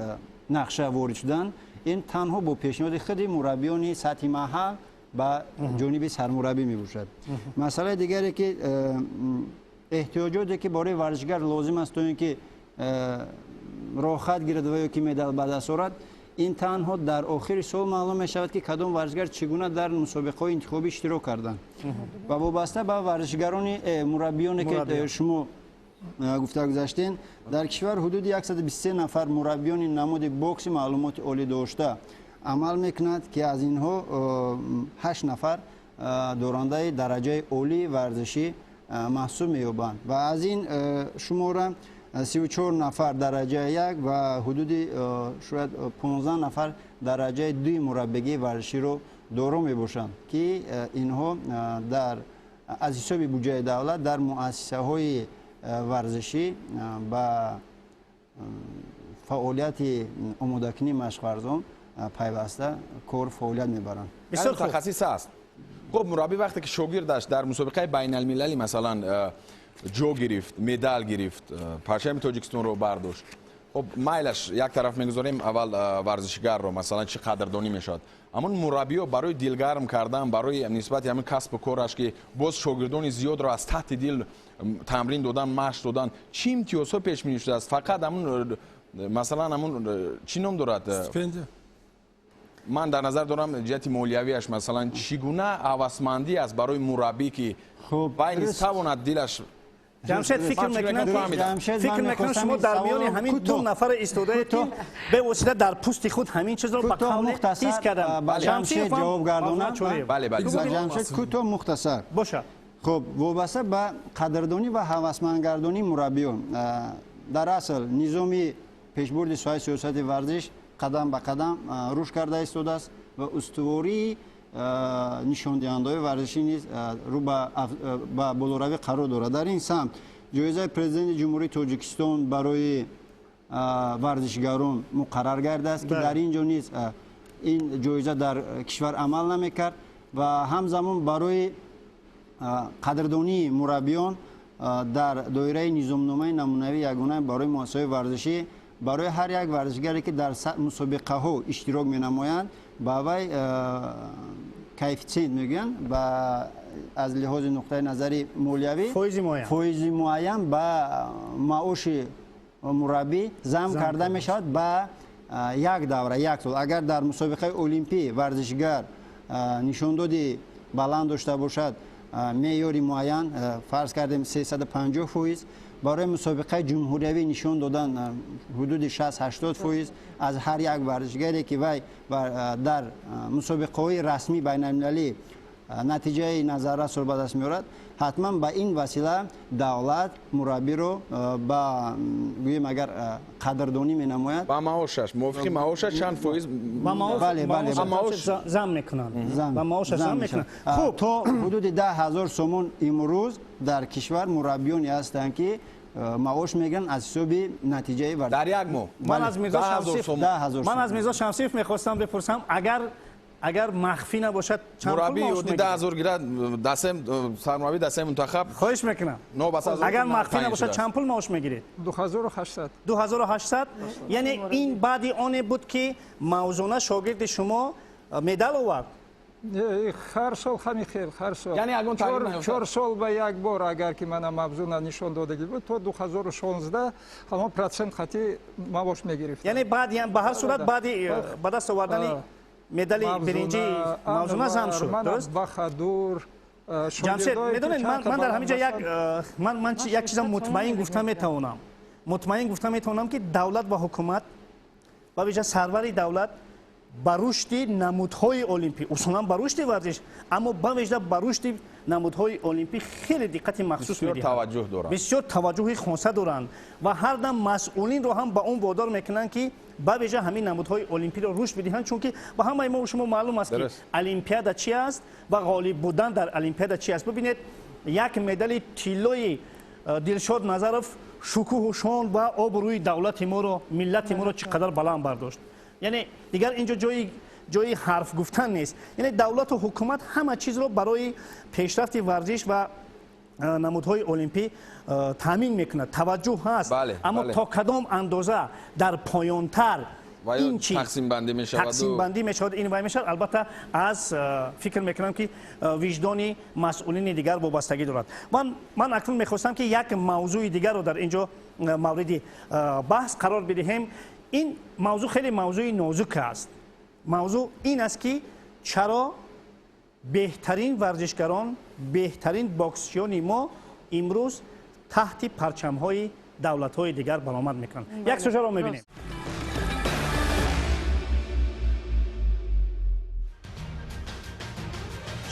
Speaker 4: нақша ворид шуданд, ин танҳо бо пешниҳоди худи мураббиёни сатҳи маҳал ба ҷониби сармураббӣ мебошад. Масъалаи дигаре, ки эҳтиёҷоте, ки барои варзишгар лозим аст, то ин ки роҳхат гирад ва ё ки медал ба даст орад, ин танҳо дар охири сол маълум мешавад, ки кадом варзишгар чӣ гуна дар мусобиқаҳои интихобӣ иштирок карданд. Ва вобаста ба варзишгарони мураббиёне, ки шумо гуфта гузаштен, дар кишвар ҳудуди 123 нафар мураббиёни намуди бокси маълумоти олӣ дошта амал мекунад, ки аз инҳо 8 нафар дорандаи дараҷаи олии варзишӣ маҳсуб меёбанд ва аз ин шумора 34 нафар дараҷаи 1 ва ҳудуди шояд 15 нафар дараҷаи 2 мураббигии варзиширо доро мебошанд, ки инҳо дар аз ҳисоби буҷаи давлат дар муассисаҳои варзишӣ ба фаъолияти омодакунии машқварзон пайваста кор фаъолият мебаранд.
Speaker 6: Бисёр мутахассис аст. Хуб, мураббӣ вақте ки шогирдаш дар мусобиқаи байналмилалӣ масалан ҷо гирифт, медал гирифт, парчами Тоҷикистонро бардошт, хуб, майлаш як тараф мегузорем, аввал варзишгарро масалан чӣ қадрдонӣ мешавад, аммо мураббиё барои дилгарм кардан, барои нисбати ҳамин касбу кораш, ки боз шогирдони зиёдро аз таҳти дил тамрин додан, машқ додан, чӣ имтиёзҳо пешбинӣ шудааст? Фақат ҳамун масалан ҳамун чӣ ном дорад?
Speaker 8: Стипендия.
Speaker 6: Ман дар назар дорам ҷиҳати молиявиаш, масалан чӣ гуна ҳавасмандӣ аст барои мураббӣ, ки вай низ тавонад дилаш.
Speaker 1: Ҷамшед, фикр мекунам шумо дар миёни ҳамин ду нафар истодаед, ки бевосита дар пӯсти худ ҳамин чизро ба қавле ҳис кардам.
Speaker 4: Ба Ҷамшед ҷавоб гардонам. Ҷамшед, кӯтоҳ, мухтасар
Speaker 1: бошад.
Speaker 4: Хуб, вобаста ба қадрдонӣ ва ҳавасмандгардонии мураббиён, дар асл низоми пешбурди соҳаи сиёсати варзиш қадам ба қадам рушд карда истодааст ва устувории нишондиҳандаҳои варзишӣ низ рӯ ба болоравӣ қарор дорад. Дар ин самт ҷоизаи президенти Ҷумҳурии Тоҷикистон барои варзишгарон муқаррар гардааст, ки дар ин ҷо низ ин ҷоиза дар кишвар амал намекард ва ҳамзамон барои қадрдонии мураббиён дар доираи низомномаи намунавии ягона барои муассисаҳои варзишӣ барои ҳар як варзишгаре, ки дар мусобиқаҳо иштирок менамоянд, ба вай коэффитсиент мегӯянд, ба аз лиҳози нуқтаи назари молиявӣ фоизи муайян ба маоши мураббӣ зам карда мешавад ба як давра, як сол. Агар дар мусобиқаи олимпӣ варзишгар нишондоди баланд дошта бошад, меъёри муайян, фарз кардем 350%, барои мусобиқаи ҷумҳуриявӣ нишон додан ҳудуди 60-80% аз ҳар як варзишгаре ки вай дар мусобиқаҳои расмии байналмилалӣ натиҷаи назаррасро ба даст меорад, ҳатман ба ин васила давлат мураббиро ба гӯем агар қадрдонӣ менамояд.
Speaker 6: Ба маошаш, мувофиқи маошаш чанд фоиз?
Speaker 4: Бале, бале,
Speaker 1: зам мекунанд. Ба маошаш зам мекунанд.
Speaker 4: Хуб, то ҳудуди 10 000 сомон имрӯз дар кишвар мураббиёне ҳастанд ки маош мегиранд аз ҳисоби натиҷаи варзиш.
Speaker 6: Дар як моҳ.
Speaker 1: Ман аз Мирзо Шамсиев мехостам бипурсам, агар махфӣ набошад чанд пул маош мегирад?
Speaker 6: Мураббӣ 10 000 гирад, сармураббии дастаи мунтахаб.
Speaker 1: Хоҳиш мекунам. Агар махфӣ набошад чанд пул маош мегиред?
Speaker 5: 2800.
Speaker 1: 2800? Яъне ин баъди оне буд ки Мавзуна шогирди шумо медал овард?
Speaker 5: Ҳар сол ҳамин хел, ҳар сол.
Speaker 6: Яъне ягон тағйир наёфтад?
Speaker 5: 4 сол ба як бор агар ки мана Мавзуна нишон додагӣ буд, то 2016 ҳамон процент хати маош мегирифт.
Speaker 1: Яъне ба ҳар сурат баъди ба даст овардани медали биринҷии Мавзуна зам шуд, дуруст?
Speaker 5: Баҳадур,
Speaker 1: Ҷамшед, медонед, ман дар ҳамин ҷо ман як чизам мутмаин гуфта метавонам. Мутмаин гуфта метавонам ки давлат ва ҳукумат, ба вижа сарвари давлат, ба рушди намудҳои олимпӣ, усулан ба рушди варзиш, аммо ба вижа ба рушди намудҳои олимпӣ хеле диққати махсус медиҳанд.
Speaker 6: Бисёр таваҷҷӯҳ доранд.
Speaker 1: Бисёр таваҷҷӯҳи хоса доранд ва ҳар дам масъулинро ҳам ба он водор мекунанд ки ба вижа ҳамин намудҳои олимпиро рушд бидиҳанд, чунки ба ҳамаи мо шумо маълум аст ки олимпиада чи аст ва ғолиб будан дар олимпиада чи аст. Бибинед, як медали тиллои Дилшод Назаров шукӯҳу шон ва обрӯи давлати моро, миллати моро чӣ қадар баланд бардошт. Яъне дигар инҷо ҷои ҳарф гуфтан нест. Яъне давлату ҳукумат ҳама чизро барои пешрафти варзиш ва намудҳои олимпӣ таъмин мекунад. Таваҷҷӯҳ ҳаст, аммо то кадом андоза дар поёнтар ин чиз тақсимбандӣ мешавад, ин вай мешавад, албатта аз фикр мекунам ки виҷдони масъулини дигар вобастагӣ дорад. Ман акнун мехостам ки як мавзӯи дигарро дар инҷо мавриди баҳс қарор бидиҳем. Ин мавзӯъ хеле мавзӯи нозук аст. Мавзӯъ ин аст ки чаро беҳтарин варзишгарон, беҳтарин боксчиёни мо имрӯз таҳти парчамҳои давлатҳои дигар баромад мекунанд. Як сюжетро мебинем.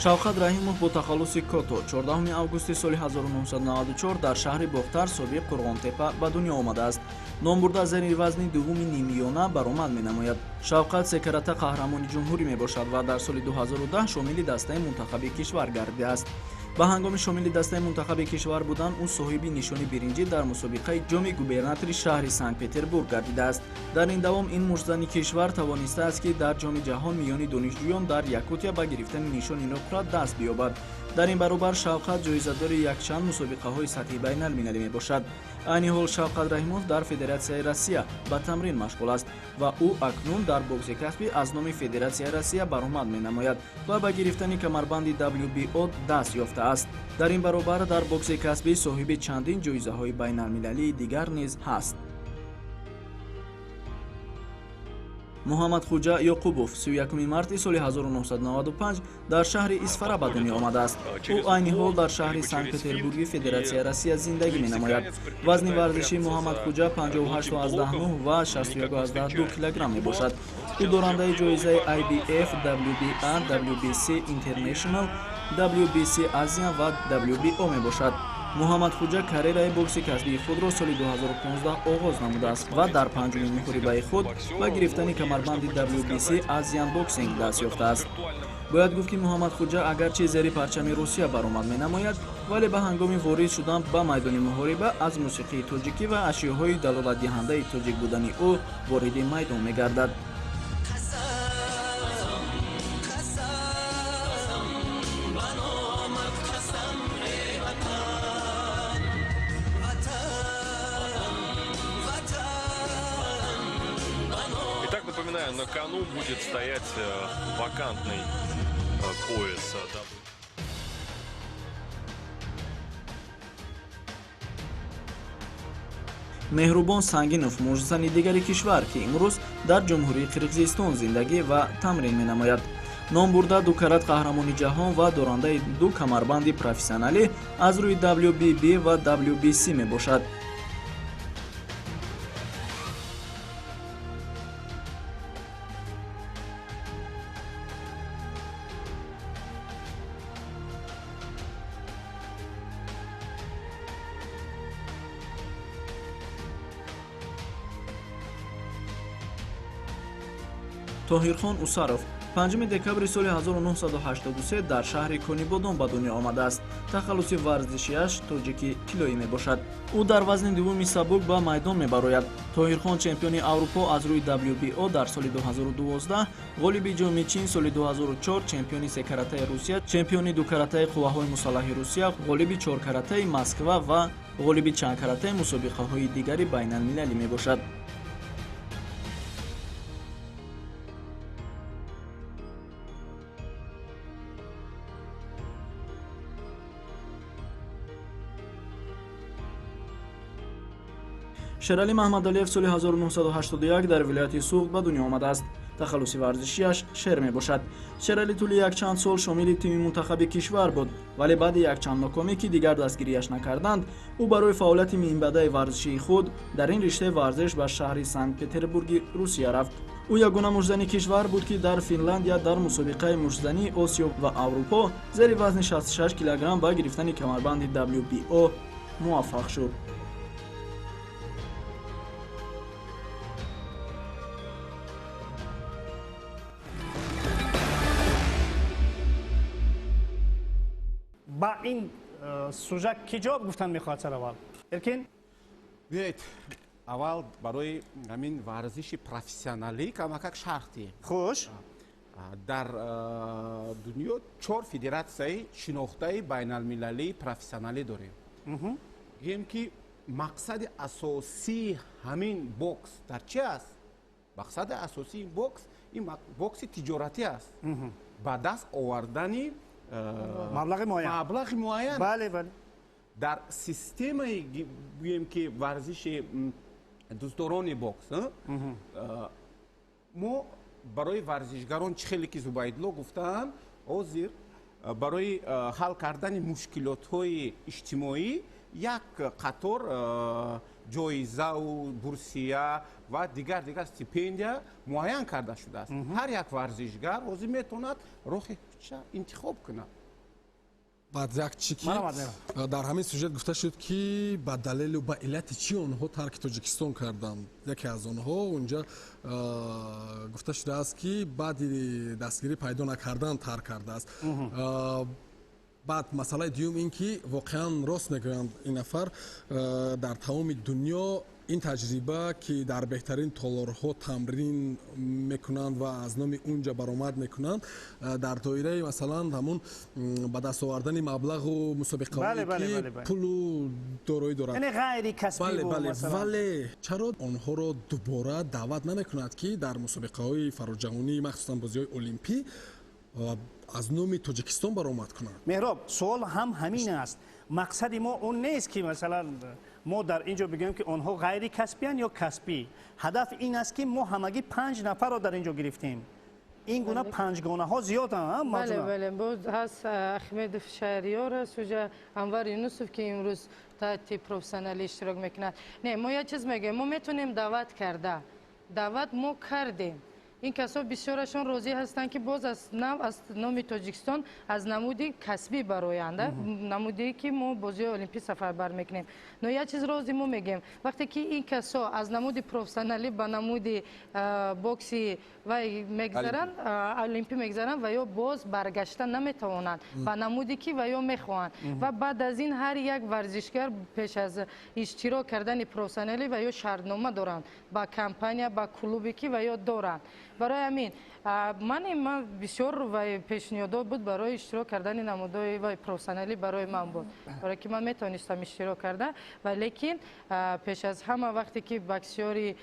Speaker 11: Шавқат Раҳимов бо тахаллуси Кото 14 августи соли 1994 дар шаҳри Бохтар собиқ Қурғонтепа ба дунё омадааст. Номбурда зери вазни дуввуми нимиёна баромад менамояд. Шавқат секарата қаҳрамони ҷумҳурӣ мебошад ва дар соли 2010 шомили дастаи мунтахаби кишвар гардидааст. Ба ҳангоми шомили дастаи мунтахаби кишвар будан, ӯ соҳиби нишони биринҷӣ дар мусобиқаи ҷоми губернатори шаҳри Санкт-Петербург гардидааст. Дар ин давом ин муштзани кишвар тавонистааст, ки дар ҷоми ҷаҳон миёни донишҷӯён дар Якутия ба гирифтани нишони нуқра даст биёбад. Дар ин баробар Шавқат ҷоизадори якчанд мусобиқаҳои сатҳи байналмилалӣ мебошад. Айни ҳол Шавқат Раҳимов дар Федератсияи Россия ба тамрин машғул аст ва ӯ акнун дар бокси касбӣ аз номи Федератсияи Россия баромад менамояд ва ба гирифтани камарбанди WBO даст ёфтааст. Дар ин баробар дар бокси касбӣ соҳиби чандин ҷоизаҳои байналмилалии дигар низ ҳаст. Муҳаммадхуҷа Ёқубов 31 марти соли 1995 дар шаҳри Исфара ба дунё омадааст. Ӯ айни ҳол дар шаҳри Санкт-Петербурги Федератсияи Россия зиндагӣ менамояд. Вазни варзишии Муҳаммадхуҷа 58,9 ва 61,2 килограмм мебошад. Ӯ дорандаи ҷоизаи IBF, WBA, WBC International, WBC Asian ва WBO мебошад. Муҳаммадхуҷа карьераи бокси касбии худро соли 2015 оғоз намудааст ва дар панҷуми муҳорибаи худ ба гирифтани камарбанди WBC Asian Boxing даст ёфтааст. Бояд гуфт, ки Муҳаммадхуҷа агарчи зери парчами Русия баромад менамояд, вале ба ҳангоми ворид шудан ба майдони муҳориба аз мусиқии тоҷикӣ ва ашёҳои далолатдиҳандаи тоҷик будани ӯ вориди майдон мегардад.
Speaker 12: На кону будет стоять вакантный пояс.
Speaker 11: Меҳрубон Сангинов муштзани дигари кишвар, ки имрӯз дар Ҷумҳурии Қирғизистон зиндагӣ ва тамрин менамояд. Номбурда ду карат қаҳрамони ҷаҳон ва дорандаи ду камарбанди профессионалӣ аз рӯи WBB ва WBC мебошад. Тоҳирхон Усаров 5 декабри соли 1983 дар шаҳри Конибодом ба дунё омадааст. Тахаллуси варзишиаш тоҷики тиллоӣ мебошад. Ӯ дар вазни дуввуми сабук ба майдон мебарояд. Тоҳирхон чемпиони Аврупо аз рӯи WBO дар соли 2012, ғолиби ҷоми Чин соли 2004, чемпиони секаратаи Русия, чемпиони дукаратаи қувваҳои мусаллаҳи Русия, ғолиби чоркаратаи Москва ва ғолиби чандкаратаи мусобиқаҳои дигари байналмилалӣ мебошад. Шералӣ Маҳмадалиев соли 1981 дар вилояти Суғд ба дунё омадааст. Тахаллуси варзишиаш Шер мебошад. Шералӣ тӯли якчанд сол шомили тими мунтахаби кишвар буд, вале баъди якчанд нокомӣ, ки дигар дастгирияш накарданд, ӯ барои фаъолияти минбаъдаи варзишии худ дар ин риштаи варзиш ба шаҳри Санкт-Петербурги Русия рафт. Ӯ ягона муштзани кишвар буд, ки дар Финляндия дар мусобиқаи муштзании Осиё ва Аврупо зери вазни 66 килограмм ба гирифтани камарбанди WBO муваффақ шуд.
Speaker 1: Ба ин сужа ки ҷавоб гуфтан мехоҳад сараввал? Эркин?
Speaker 3: Биёед, аввал барои ҳамин варзиши профессионалӣ камакак шарҳ диҳем.
Speaker 1: Хуш.
Speaker 3: Дар дунё 4 федератсияи шинохтаи байналмилалии профессионалӣ дорем. Гӯем ки мақсади асосии ҳамин бокс дар чи аст? Мақсади асосии бокс ин бокси тиҷоратӣ аст. Ба даст овардани
Speaker 1: маблағи муайян.
Speaker 3: Маблағи муайян.
Speaker 1: Бале, бале.
Speaker 3: Дар системаи гӯем ки варзиши дӯстдорони бокс мо барои варзишгарон чӣ хеле ки Зубайдулло гуфтаанд, ҳозир барои ҳал кардани мушкилотҳои иҷтимоӣ як қатор ҷоизаву бурсия ва дигар стипендия муайян карда шудааст. Ҳар як варзишгар ҳозир метавонад роҳи худша интихоб кунад.
Speaker 8: Баъд як чӣ ки дар ҳамин сюжет гуфта шуд, ки ба далелу ба иллати чӣ онҳо тарки Тоҷикистон карданд. Яке аз онҳо унҷа гуфта шудааст, ки баъди дастгирӣ пайдо накардан тарк кардааст. Баъд масъалаи дуюм ин ки воқеан рост мегӯянд ин нафар, дар тамоми дунё ин таҷриба, ки дар беҳтарин толорҳо тамрин мекунанд ва аз номи унҷа баромад мекунанд, дар доираи масалан ҳамун ба даст овардани маблағу мусобиқаҳое ки пулу дороӣ дорад, вале чаро онҳоро дубора даъват намекунад, ки дар мусобиқаҳои фароҷаҳонӣ, махсусан бозиҳои олимпӣ, аз номи Тоҷикистон баромад кунанд?
Speaker 1: Меҳроб, суол ҳам ҳамин аст. Мақсади мо он нест, ки масалан мо дар ин ҷо бигӯем, ки онҳо ғайри касбиянд ё касбӣ. Ҳадаф ин аст, ки мо ҳамагӣ 5 нафарро дар ин ҷо гирифтем. Ин гуна панҷгонаҳо зиёданд.
Speaker 7: Бале, бале, боз ҳаст Ахмедов Шаҳриёр аст, уҷа Анвар Юнусов, ки имрӯз таҳти профессионалӣ иштирок мекунад. Не, мо як чиз мегӯем, мо метавонем даъват карда. Даъват мо кардем. Ин касо бисёрашон розӣ ҳастанд, ки боз аз нав аз номи Тоҷикистон аз намуди касбӣ бароянд, намуде ки мо бозиҳои олимпӣ сафарбар мекунем. Но як чиз рози мо мегӯем, вақте ки ин касо аз намуди профессионалӣ ба намуди бокси вай мегзаранд, олимпӣ мегзаранд, ва ё боз баргашта наметавонанд ба намуде ки ва ё мехоҳанд. Ва баъд аз ин ҳар як варзишгар пеш аз иштирок кардани профессионалӣ ва ё шартнома доранд ба компания, ба клубе ки ва ё доранд. Барои ҳамин ман бисёр пешниҳодот буд барои иштирок кардани намудҳои вай профессионалӣ барои ман буд, барое ки ман метавонистам иштирок карда, ва лекин пеш аз ҳама вақте ки боксёри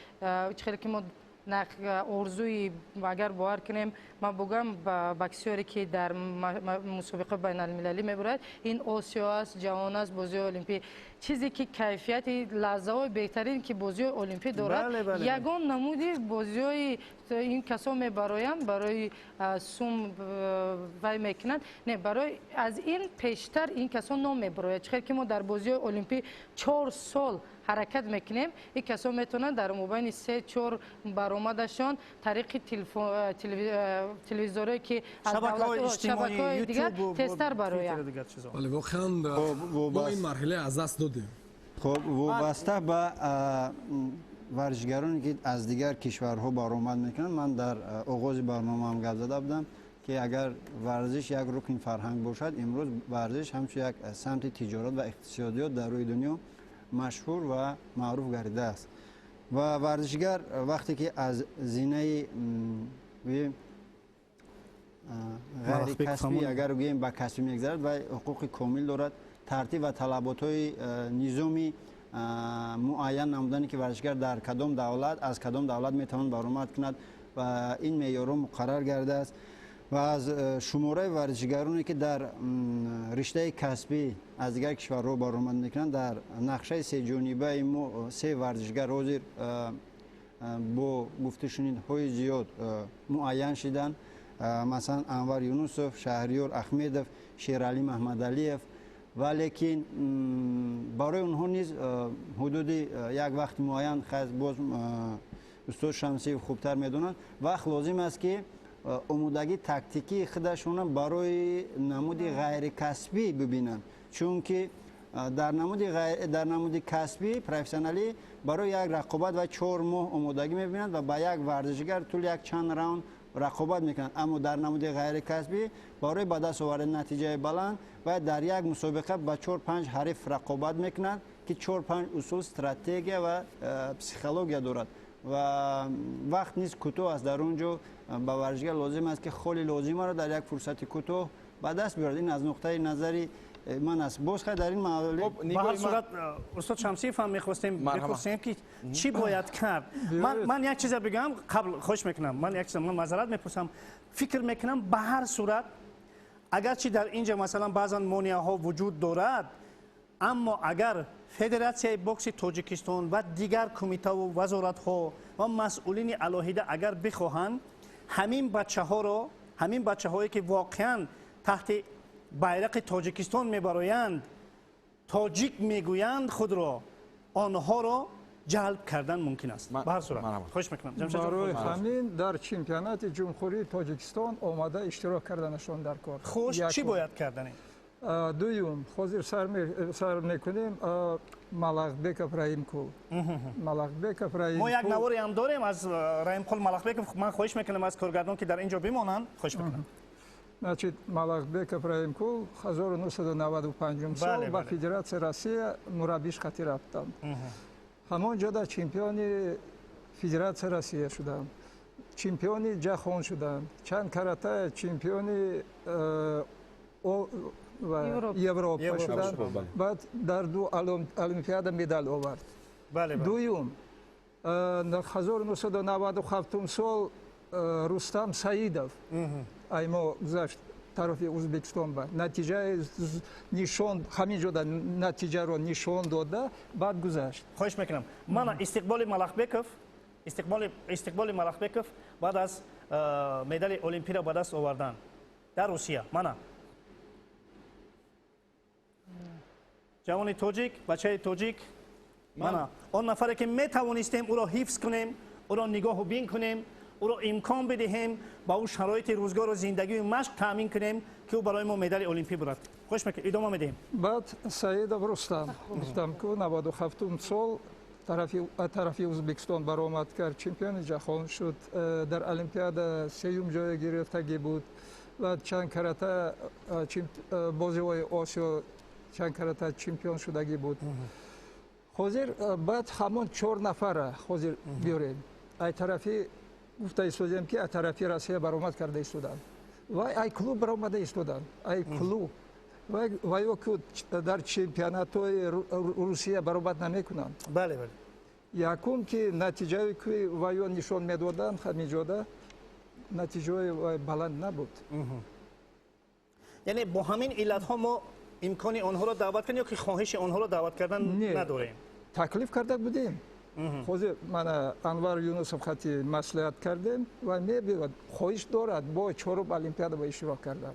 Speaker 7: чӣ хеле ки мо Орзуи агар бовар кунем, ман бугам боксёре ки дар мусобиқа байналмилалӣ мебурад, ин Осиё аст, ҷаҳон аст, бозиҳои олимпӣ. Чизе ки кайфияти лаҳзаҳои беҳтарин ки бозиҳои олимпӣ дорад, ягон намуди бозиҳои ин касо мебароянд барои сум вай мекунанд. Не, барои аз ин пештар ин касо ном мебарояд. Чӣ хел ки мо дар бозиҳои олимпӣ 4 сол ҳаракат мекунем, ин касо метавонанд дар мобайни 3-4 баромадашон тариқи телевизорое ки аз шабакаҳои дигар тезтар бароянд.
Speaker 8: Бале, воқеан мо ин марҳила аз даст додем.
Speaker 4: Хоб, вобаста ба варзишгароне ки аз дигар кишварҳо баромад мекунанд, ман дар оғози барномаам гап зада будам ки агар варзиш як рукни фарҳанг бошад, имрӯз варзиш ҳамчун як самти тиҷорат ва иқтисодиёт дар рӯи дунё машҳур ва маъруф гардидааст. Ва варзишгар вақте ки аз зинаи ғайрикасбӣ агар гӯем ба касбӣ мегзарад, вай ҳуқуқи комил дорад. Тартиб ва талаботҳои низоми муайян намудане ки варзишгар дар кадом давлат аз кадом давлат метавонад баромад кунад ва ин меъёрҳо муқаррар гардааст. Ва аз шумораи варзишгароне ки дар риштаи касбӣ аз дигар кишварҳо баромад мекунанд, дар нақшаи сеҷонибаи мо 3 варзишгар ҳозир бо гуфтушунидҳои зиёд муайян шиданд. Масалан, Анвар Юнусов, Шаҳриёр Ахмедов, Шералӣ Маҳмадалиев. Ва лекин барои онҳо низ ҳудуди як вақти муайян, боз устод Шамсиев хубтар медонанд, вақт лозим аст ки омодагии тактикии худашонро барои намуди ғайрикасбӣ бибинанд. Чунки дар намуди касбӣ профессионалӣ барои як рақобат ва 4 моҳ омодагӣ мебинанд ва ба як варзишгар тӯли як чанд раунд рақобат мекунанд. Аммо дар намуди ғайрикасбӣ барои ба даст овардани натиҷаи баланд бояд дар як мусобиқа ба 4-5 ҳариф рақобат мекунанд ки 4-5 усул, стратегия ва психология дорад. Ва вақт низ кӯтоҳ аст. Дар он ҷо ба варзишгар лозим аст ки холи лозимаро дар як фурсати кӯтоҳ ба даст биёрад. Ин аз нуқтаи назари ман аст. Боз хай дар ин мавлид
Speaker 1: ба ҳар сурат устод Шамсиев ҳам мехостем бипурсем ки чӣ бояд кард. Ман як чиза бигӯям қабл, хоҳиш мекунам, ман як чиза, ман маъзарат мепурсам. Фикр мекунам ба ҳар сурат агарчи дар инҷа масалан баъзан монеаҳо вуҷуд дорад, аммо агар Федератсияи бокси Тоҷикистон ва дигар кумитаву вазоратҳо ва масъулини алоҳида агар бихоҳанд, ҳамин бачаҳоро, ҳамин бачаҳое ки воқеан таҳти байрақи Тоҷикистон мебароянд, тоҷик мегӯянд худро, онҳоро ҷалб кардан мумкин аст. Ба ҳар сурат хоҳиш мекунам.
Speaker 5: Барои ҳамин дар чемпионати Ҷумҳурии Тоҷикистон омада иштирок карданашон дар кор.
Speaker 1: Хуш, чӣ бояд кардани?
Speaker 5: Дуюм, ҳозир сар мекунем Малахбеков Раимкул. Малахбеков Раимкул.
Speaker 1: Мо як наворе ҳам дорем аз Раимкул Малахбеков. Ман хоҳиш мекунам аз коргардон ки дар ин ҷо бимонанд. Хоҳиш мекунам.
Speaker 5: Значит, Малахбеков Раимкул 1995 сол ба Федератсияи Россия мураббиш хати рафтанд. Ҳамон ҷода чемпиони Федератсияи Россия шуданд, чемпиони ҷаҳон шуданд, чанд карата чемпиони Европа шуданд, баъд дар 2 олимпиада медал овард. Дуюм, 1997 сол Рустам Саидов ай мо гузашт тарафи Ӯзбекистон ба натиҷаи нишон, ҳамин ҷода натиҷаро нишон дода, баъд гузашт.
Speaker 1: Хоҳиш мекунам. Мана истиқболи Малахбеков, истиқболи Малахбеков баъд аз медали олимпиро ба даст овардан дар Русия. Мана ҷавони тоҷик, бачаи тоҷик, мана он нафаре ки метавонистем ӯро ҳифз кунем, ӯро нигоҳу бин кунем, ӯро имкон бидиҳем, ба ӯ шароити рӯзгору зиндагию машқ таъмин кунем ки ӯ барои мо медали олимпӣ бурад. Хоҳиш мекунам, идома медиҳем.
Speaker 5: Баъд Саидов Рустам, гуфтам ку 97 сол тарафи Ӯзбекистон баромад кард, чемпиони ҷаҳон шуд, дар олимпиада 3-юм ҷоя гирифтагӣ буд ва чанд карата бозиҳои Осиё чанд карата чемпион шудагӣ буд. Ҳозир баъд ҳамон 4 нафара ҳозир биёрем. Ай тарафи гуфта истодем ки ай тарафи Россия баромад карда истоданд. Вай ай клуб баромада истоданд. Ай клуб. Вай ки дар чемпионатҳои Русия баромад намекунанд.
Speaker 1: Бале, бале.
Speaker 5: Якум ки натиҷае ки ваё нишон медоданд, ҳаминҷода натиҷаи баланд набуд.
Speaker 1: Яъне бо ҳамин иллатҳо мо имкони онҳоро даъват кардем ё ки хоҳиши онҳоро даъват кардан надорем?
Speaker 5: Таклиф карда будем. Ҳозир мана Анвар Юнусов хати маслиҳат кардем ва мебиёд, хоҳиш дорад бо чорум олимпиада ба иштирок кардан.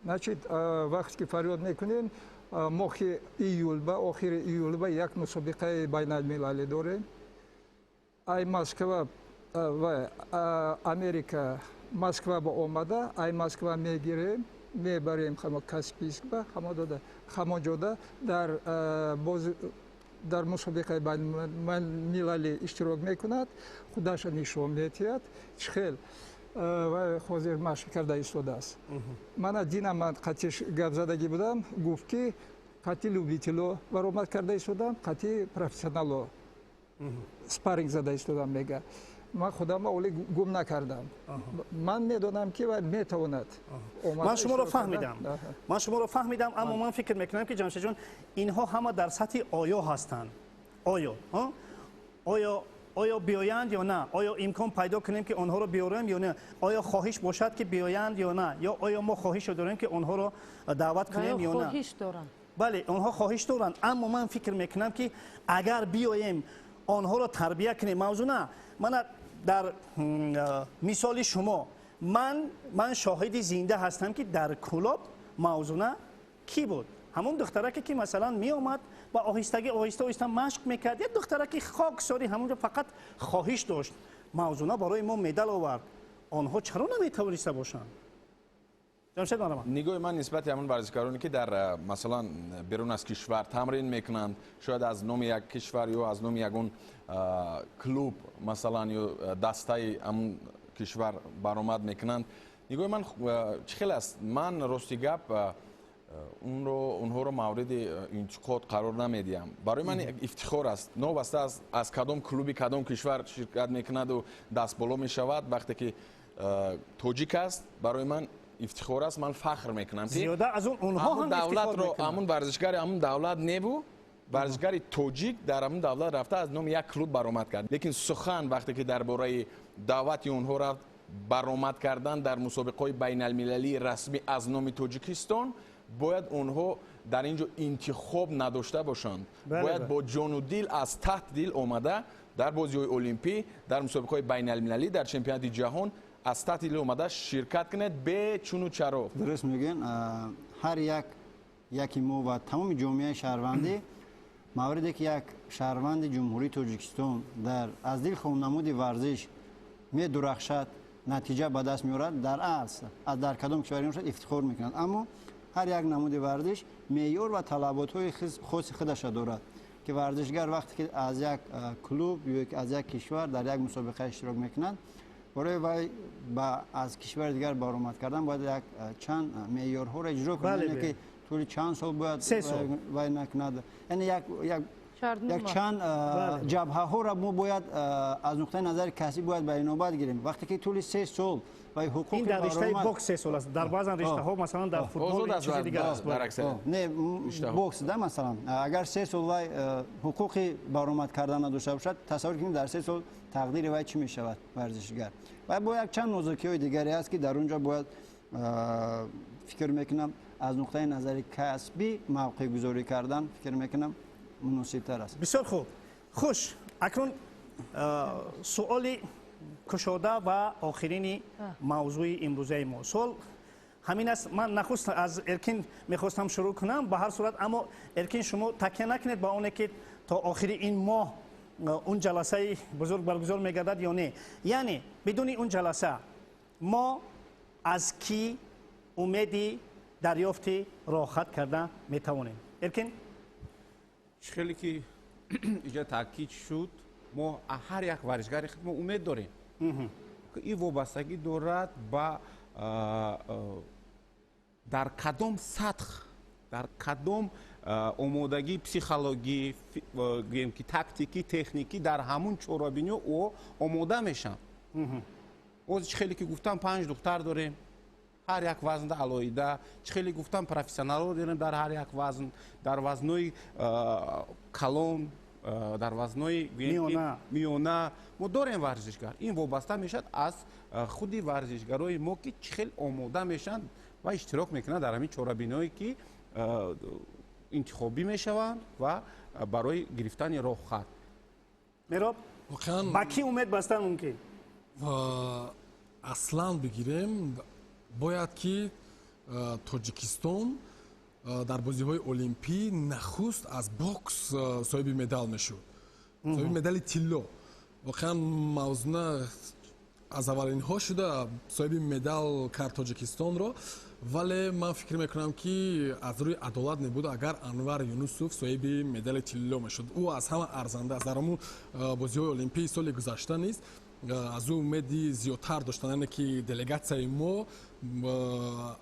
Speaker 5: Значит, вақте ки фарёд мекунем, моҳи июл ба охири июл ба як мусобиқаи байналмилалӣ дорем. Ай Москва ва Америка Москва ба омада, ай Москва мегирем, мебарем ҳамо Каспийск ба, ҳамон ҷода дар мусобиқаи байналмилалӣ иштирок мекунад, худаша нишон медиҳад, чӣ хел ва ҳозир машқ карда истодааст. Мана дина ман қатиш гапзадагӣ будам, гуфт ки қати любитело баромад карда истодам, қати профессионало спарринг зада истодам, мега. Ман худама оле гум накардам. Ман медонам ки вай метавонад.
Speaker 1: Ман шуморо фаҳмидам. Ман шуморо фаҳмидам, аммо ман фикр мекунам ки Ҷамшедҷон, инҳо ҳама дар сатҳи оё ҳастанд. Оё, оё оё биёянд ё на? Оё имкон пайдо кунем ки онҳоро биёрем ё не? Оё хоҳиш бошад ки биёянд ё на? Ё оё мо хоҳишро дорем ки онҳоро даъват кунем ё на?
Speaker 7: Хоҳиш доранд.
Speaker 1: Бале, онҳо хоҳиш доранд, аммо ман фикр мекунам ки агар биёем онҳоро тарбия кунем, мавзӯъ на. Мана дар мисоли шумо ман шоҳиди зинда ҳастам ки дар клуб мавзӯъ кӣ буд? Ҳамон духтараке ки масалан меомад ва оҳистагӣ оҳиста оҳиста машқ мекард, як духтараки хоксорӣ ҳамонҷо фақат хоҳиш дошт. Мавзуна барои мо медал овард. Онҳо чаро наметавониста бошанд? Ҷамшед Марҳамат.
Speaker 6: Нигоҳи ман нисбати ҳамон варзишгароне ки дар масалан берун аз кишвар тамрин мекунанд, шояд аз номи як кишвар ё аз номи ягон клуб масалан ё дастаи ҳамон кишвар баромад мекунанд. Нигоҳи ман чӣ хел аст? Ман рости гап онҳоро мавриди интиқод қарор намедиҳам. Барои ман ифтихор аст, новобаста аз кадом клуби кадом кишвар ширкат мекунаду дастболо мешавад, вақте ки тоҷик аст, барои ман ифтихор аст, ман фахр мекунам ки
Speaker 1: зиёда аз он онҳо ҳам
Speaker 6: давлатро, ҳамун варзишгари ҳамун давлат небу, варзишгари тоҷик дар ҳамун давлат рафта аз номи як клуб баромад кард. Лекин сухан вақте ки дар бораи даъвати онҳо рафт, баромад кардан дар мусобиқаҳои байналмилалии расмӣ аз номи Тоҷикистон, бояд онҳо дар ин ҷо интихоб надошта бошанд. Бояд бо ҷону дил аз таҳт дил омада дар бозиҳои олимпӣ, дар мусобиқаҳои байналмилалӣ, дар чемпионати ҷаҳон аз таҳти дил омада ширкат кунед бе чуну чаро.
Speaker 4: Дуруст мегӯянд, ҳар яки мо ва тамоми ҷомеаи шаҳрвандӣ мавриде ки як шаҳрванди Ҷумҳурии Тоҷикистон дар аз дил хоннамуди варзиш медурахшад, натиҷа ба даст меорад, дар асл аз дар кадом кишваре бошад ифтихор мекунад. Аммо ҳар як намуди варзиш меъёр ва талаботҳои хоси худаша дорад ки варзишгар вақте ки аз як клуб ё аз як кишвар дар як мусобиқа иштирок мекунад, барои вай аз кишвари дигар баромад кардан бояд як чанд меъёрҳоро иҷро кунад, яъне ки тӯли чанд сол бояд вай накунад. Яъне як чанд ҷабҳаҳоро мо бояд аз нуқтаи назари касбӣ бояд ба инобат гирем. Вақте ки тӯли 3 сол ва ҳуқуқи
Speaker 1: ин дар риштаи бокс 3 сол аст, дар баъзан риштаҳо масалан дар футбол чизи дигар аст.
Speaker 4: Не, бокс да масалан агар 3 сол вай ҳуқуқи баромад кардан надошта бошад, тасаввур кунед дар 3 сол тақдири вай чӣ мешавад варзишгар. Ва бо як чанд нозукиҳои дигаре аст ки дар он ҷо бояд фикр мекунам аз нуқтаи назари касбӣ мавқеъгузорӣ кардан фикр мекунам муносибтар аст.
Speaker 1: Бисёр хуб. Хуш, акнун суоли кушода ва охирини мавзӯи имрӯзаи мо. Суол ҳамин аст, ман нахуст аз Эркин мехостам шурӯъ кунам, ба ҳар сурат, аммо Эркин шумо такя накунед ба оне ки то охири ин моҳ он ҷаласаи бузург баргузор мегардад ё не. Яъне бидуни он ҷаласа мо аз кӣ умеди дарёфти роҳат карда метавонем? Эркин?
Speaker 3: Хеле ки иҷа таъкид шуд, мо ҳар як варзишгари худ мо умед дорем. Ин вобастагӣ дорад ба дар кадом сатҳ, дар кадом омодагии психологӣ, гӯем ки тактикӣ, техникӣ дар ҳамун чорабиниҳо ӯ омода мешаванд. Оз чӣ хеле ки гуфтам, 5 духтар дорем, ҳар як вазнда алоҳида, чӣ хеле гуфтам, профессионалҳо дорем дар ҳар як вазн, дар вазнҳои калон, дар вазнҳои миёна мо дорем варзишгар. Ин вобаста мешавад аз худи варзишгарои мо, ки чӣ хел омода мешаванд ва иштирок мекунанд дар ҳамин чорабиниҳое, ки интихобӣ мешаванд ва барои гирифтани роҳхат.
Speaker 1: Мероб, ба кӣ умед бастан мумкин?
Speaker 8: Аслан бигирем, бояд ки Тоҷикистон дар бозиҳои олимпӣ нахуст аз бокс соҳиби медал мешуд, соҳиби медали тилло. Воқеан Мавзуна аз аввалинҳо шуда соҳиби медал кард Тоҷикистонро, вале ман фикр мекунам, ки аз рӯи адолат мебуд, агар Анвар Юнусов соҳиби медали тилло мешуд. Ӯ аз ҳама арзанда аст. Дар ҳамун бозиҳои олимпии соли гузашта низ аз ӯ умеди зиёдтар доштанд, яъне ки делегатсияи мо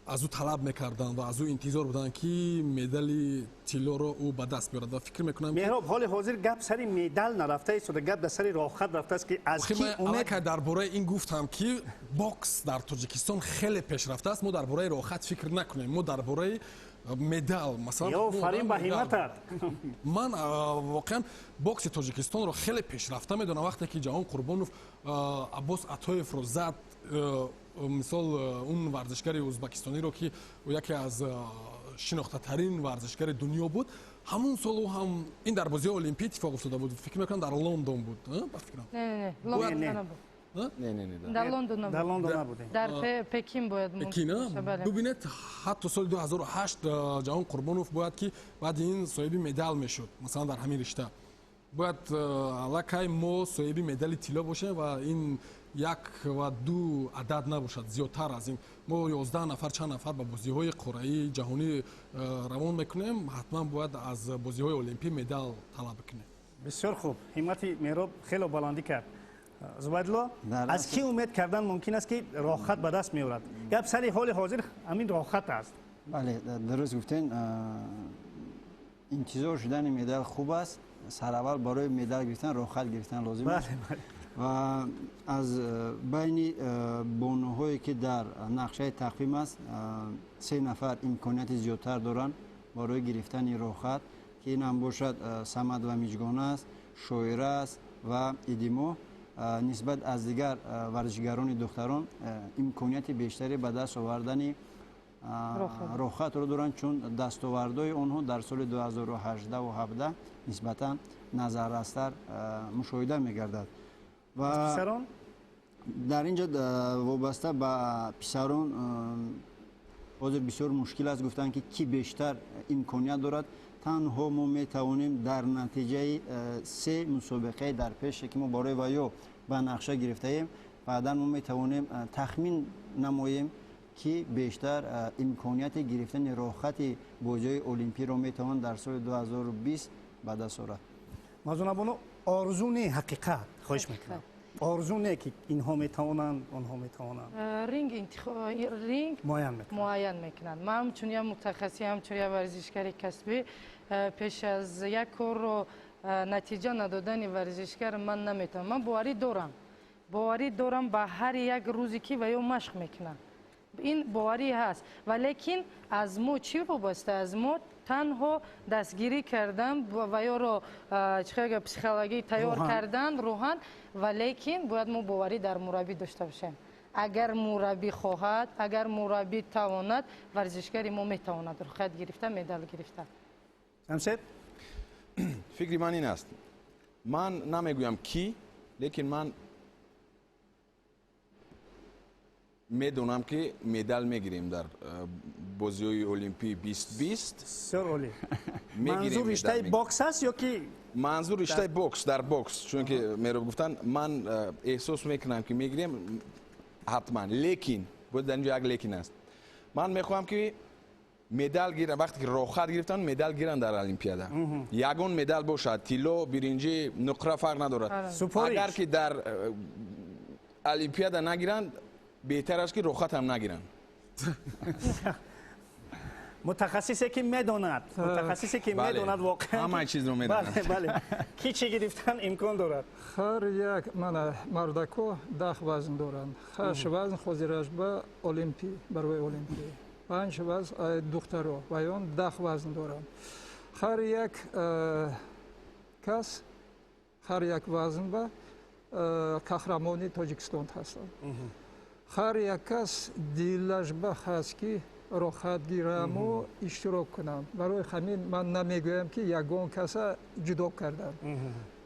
Speaker 8: аз ӯ талаб мекарданд ва аз ӯ интизор буданд, ки медали тиллоро ӯ ба даст биёрад. Ва фикр мекунам,
Speaker 1: Меҳроб, ҳоли ҳозир гап сари медал нарафта истода, гап дар сари роҳхат рафтааст, ки аз ки умед.
Speaker 8: Дар бораи ин гуфтам, ки бокс дар Тоҷикистон хеле пешрафтааст. Мо дар бораи роҳхат фикр накунем, мо дар бораи медал, масалан.
Speaker 1: Офарин ба ҳимматат.
Speaker 8: Ман воқеан бокси Тоҷикистонро хеле пешрафта медонам. Вақте ки Ҷаҳон Қурбонов Аббос Атоевро зад, мисол, он варзишгари ӯзбекистониро, ки яке аз шинохтатарин варзишгари дунё буд ҳамун сол, ӯ ҳам ин дар бозиҳои олимпӣ иттифоқ уфтода буд, фикр мекунам, дар Лондон буд, ба фикрам.
Speaker 7: Дар Лондон.
Speaker 1: Дар Лондон набуд.
Speaker 7: Дар Пекин бояд.
Speaker 8: Пекин. Бубинед, ҳатто соли 2008 Ҷаҳон Қурбонов бояд ки баъди ин соҳиби медал мешуд. Масалан, дар ҳамин ришта бояд аллакай мо соҳиби медали тилло бошем ва ин як ва ду адад набошад, зиёдтар аз ин. Мо 11 нафар, чанд нафар ба бозиҳои қораии ҷаҳонӣ равон мекунем, ҳатман бояд аз бозиҳои олимпӣ медал талаб кунем.
Speaker 1: Бисёр хуб, ҳиммати Меҳроб хело баландӣ кард. Зубайдулло, аз кӣ умед кардан мумкин аст, ки роҳхат ба даст меорад? Гап сари ҳоли ҳозир ҳамин роҳхат аст.
Speaker 4: Бале, дуруст гуфтен. Интизор шудани медал хуб аст. Сараввал барои медал гирифтан роҳхат гирифтан лозим аст. Ва аз байни бонуҳое, ки дар нақшаи тақвим аст, се нафар имконияти зиёдтар доранд барои гирифтани роҳхат, ки ин ҳам бошад Самад ва Миҷгона аст, Шоира аст ва Идимо. Нисбат аз дигар варзишгарони духтарон имконияти бештаре ба даст овардани роҳхатро доранд, чун дастовардҳои онҳо дар соли 2018 нисбатан назаррастар мушоҳида мегардад. Ва дар ин ҷо вобаста ба писарон ҳозир бисёр мушкил аст гуфтан, ки кӣ бештар имконият дорад. Танҳо мо метавонем дар натиҷаи се мусобиқаи дар пеше, ки мо барои ваё ба нақша гирифтаем, баъдан мо метавонем тахмин намоем, ки бештар имконияти гирифтани роҳхати бозиҳои олимпиро метавонад дар соли 2020 ба даст орад.
Speaker 1: Мавзунабону, орзу не, ҳақиқат, хоҳиш мекунам. Орзу не, ки инҳо метавонанд, онҳо метавонанд.
Speaker 7: Ринг муайян мекунанд. Ман ҳамчун як мутахассис, ҳамчун як варзишгари касбӣ, пеш аз як корро натиҷа надодани варзишгар ман наметавонам. Ман боварӣ дорам, боварӣ дорам ба ҳар як рӯзе, ки ва ё машқ мекунам, ин боварӣ ҳаст. Валекин аз мо чӣ вобаста? Аз мо танҳо дастгирӣ кардан ва ёро чӣ психологӣ тайёр кардан рӯҳан. Валекин бояд мо боварӣ дар мураббӣ дошта бошем. Агар мураббӣ хоҳад, агар мураббӣ тавонад, варзишгари мо метавонад рухсат гирифта, медал гирифта.
Speaker 1: Шамшед.
Speaker 6: Фикри ман ин аст: ман намегӯям кӣ, лекин ман медонам, ки медал мегирем дар бозиҳои олимпии 2020.
Speaker 1: Бисёр олӣ. Манзур риштаи бокс аст ё ки?
Speaker 6: Манзур риштаи бокс, дар бокс, чунки Мероб гуфтанд, ман эҳсос мекунам, ки мегирем ҳатман, лекин бояд дар инҷо як лекин аст. Ман мехоҳам, ки медал гирам. Вақте ки роҳхат гирифтан, медал гиранд дар олимпиада, ягон медал бошад, тилло, биринҷӣ, нуқра, фарқ надорад. Агар ки дар олимпиада нагиранд, беҳтар аст, ки роҳхат ҳам нагиранд.
Speaker 1: Мутахассисе, ки медонад, мутахассисе, ки медонад воқеан
Speaker 6: ҳамаи чизро медонад.
Speaker 1: Бале, ки чӣ гирифтан имкон дорад.
Speaker 5: Ҳар як мана мардако 10 вазн доранд. Ҳашт вазн ҳозираш ба олимпӣ, барои олимпӣ, панҷ вазн духтаро, ва он 10 вазн доранд. Ҳар як кас Ҳар як вазн ба қаҳрамони Тоҷикистон ҳастанд. Ҳар як кас дилаш ба ҳаст, ки роҳат гираму иштирок кунам. Барои ҳамин ман намегӯям, ки ягон каса ҷудо кардам.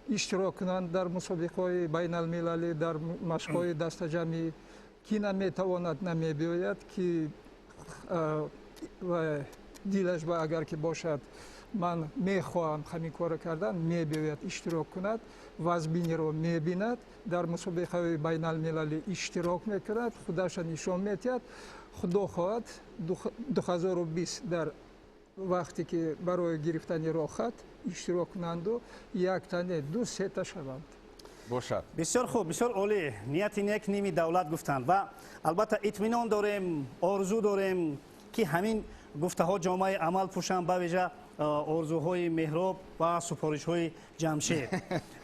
Speaker 5: Иштирок кунанд дар мусобиқаҳои байналмилалӣ, дар машқҳои дастаҷамъӣ. Ки наметавонад, намебиёяд, ки дилаш ба агар ки бошад, ман мехоҳам ҳамин корро кардан, мебиёяд, иштирок кунад, вазбиниро мебинад, дар мусобиқаҳои байналмилалӣ иштирок мекунад, худаша нишон медиҳад. Худо хоҳад, 2020 дар вақте ки барои гирифтани роҳат иштирок кунанду яктане ду сета шаванд.
Speaker 6: Бошад.
Speaker 1: Бисёр хуб, бисёр олӣ. Нияти нек ними давлат гуфтанд ва албатта итминон дорем, орзу дорем, ки ҳамин гуфтаҳо ҷомаи амал пӯшанд, ба вижа орзуҳои Меҳроб ва супоришҳои Ҷамшед,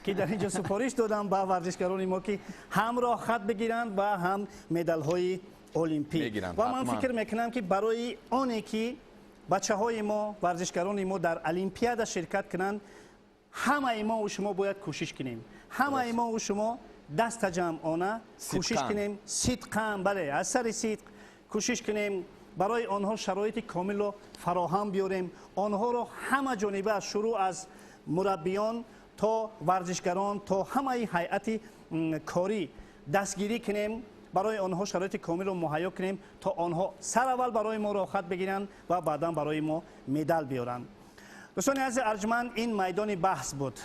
Speaker 1: ки дар ин ҷо супориш додам ба варзишгарони мо, ки ҳам роҳхат бигиранд ва ҳам медалҳои олимпӣ. Ва ман фикр мекунам, ки барои оне ки бачаҳои мо, варзишгарони мо дар олимпиада ширкат кунанд, ҳамаи мо шумо бояд кӯшиш кунем, ҳамаи мо шумо дастаҷамъона кӯшиш кунем, сидқан, бале, аз сари сидқ кӯшиш кунем, барои онҳо шароити комилро фароҳам биёрем, онҳоро ҳама ҷониба, шурӯъ аз мураббиён то варзишгарон то ҳамаи ҳайати корӣ дастгирӣ кунем, барои онҳо шароити комилро муҳайё кунем, то онҳо сараввал барои мо роҳат бигиранд ва баъдан барои мо медал биёранд. Дӯстони азизи арҷманд, ин майдони баҳс буд,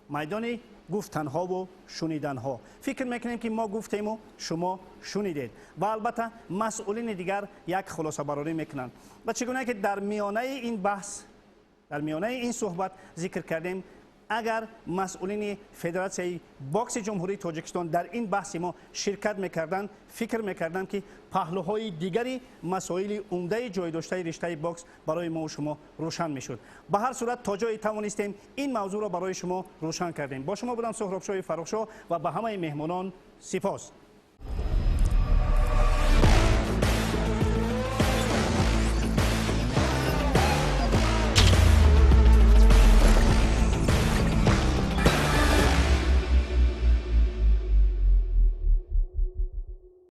Speaker 1: майдони гуфтанҳову шуниданҳо. Фикр мекунем, ки мо гуфтему шумо шунидед ва албатта масъулини дигар як хулосабарорӣ мекунанд. Ва чӣ гуна ки дар миёнаи ин баҳс, дар миёнаи ин суҳбат зикр кардем, агар масъулини Федератсияи бокси Ҷумҳурии Тоҷикистон дар ин баҳси мо ширкат мекарданд, фикр мекардам, ки паҳлӯҳои дигари масоили умдаи ҷойдоштаи риштаи бокс барои мо шумо рӯшан мешуд. Ба ҳар сурат, то ҷое тавонистем, ин мавзӯъро барои шумо рӯшан кардем. Бо шумо будам Суҳробшоҳи Фаррухшоҳ ва ба ҳамаи меҳмонон сипос.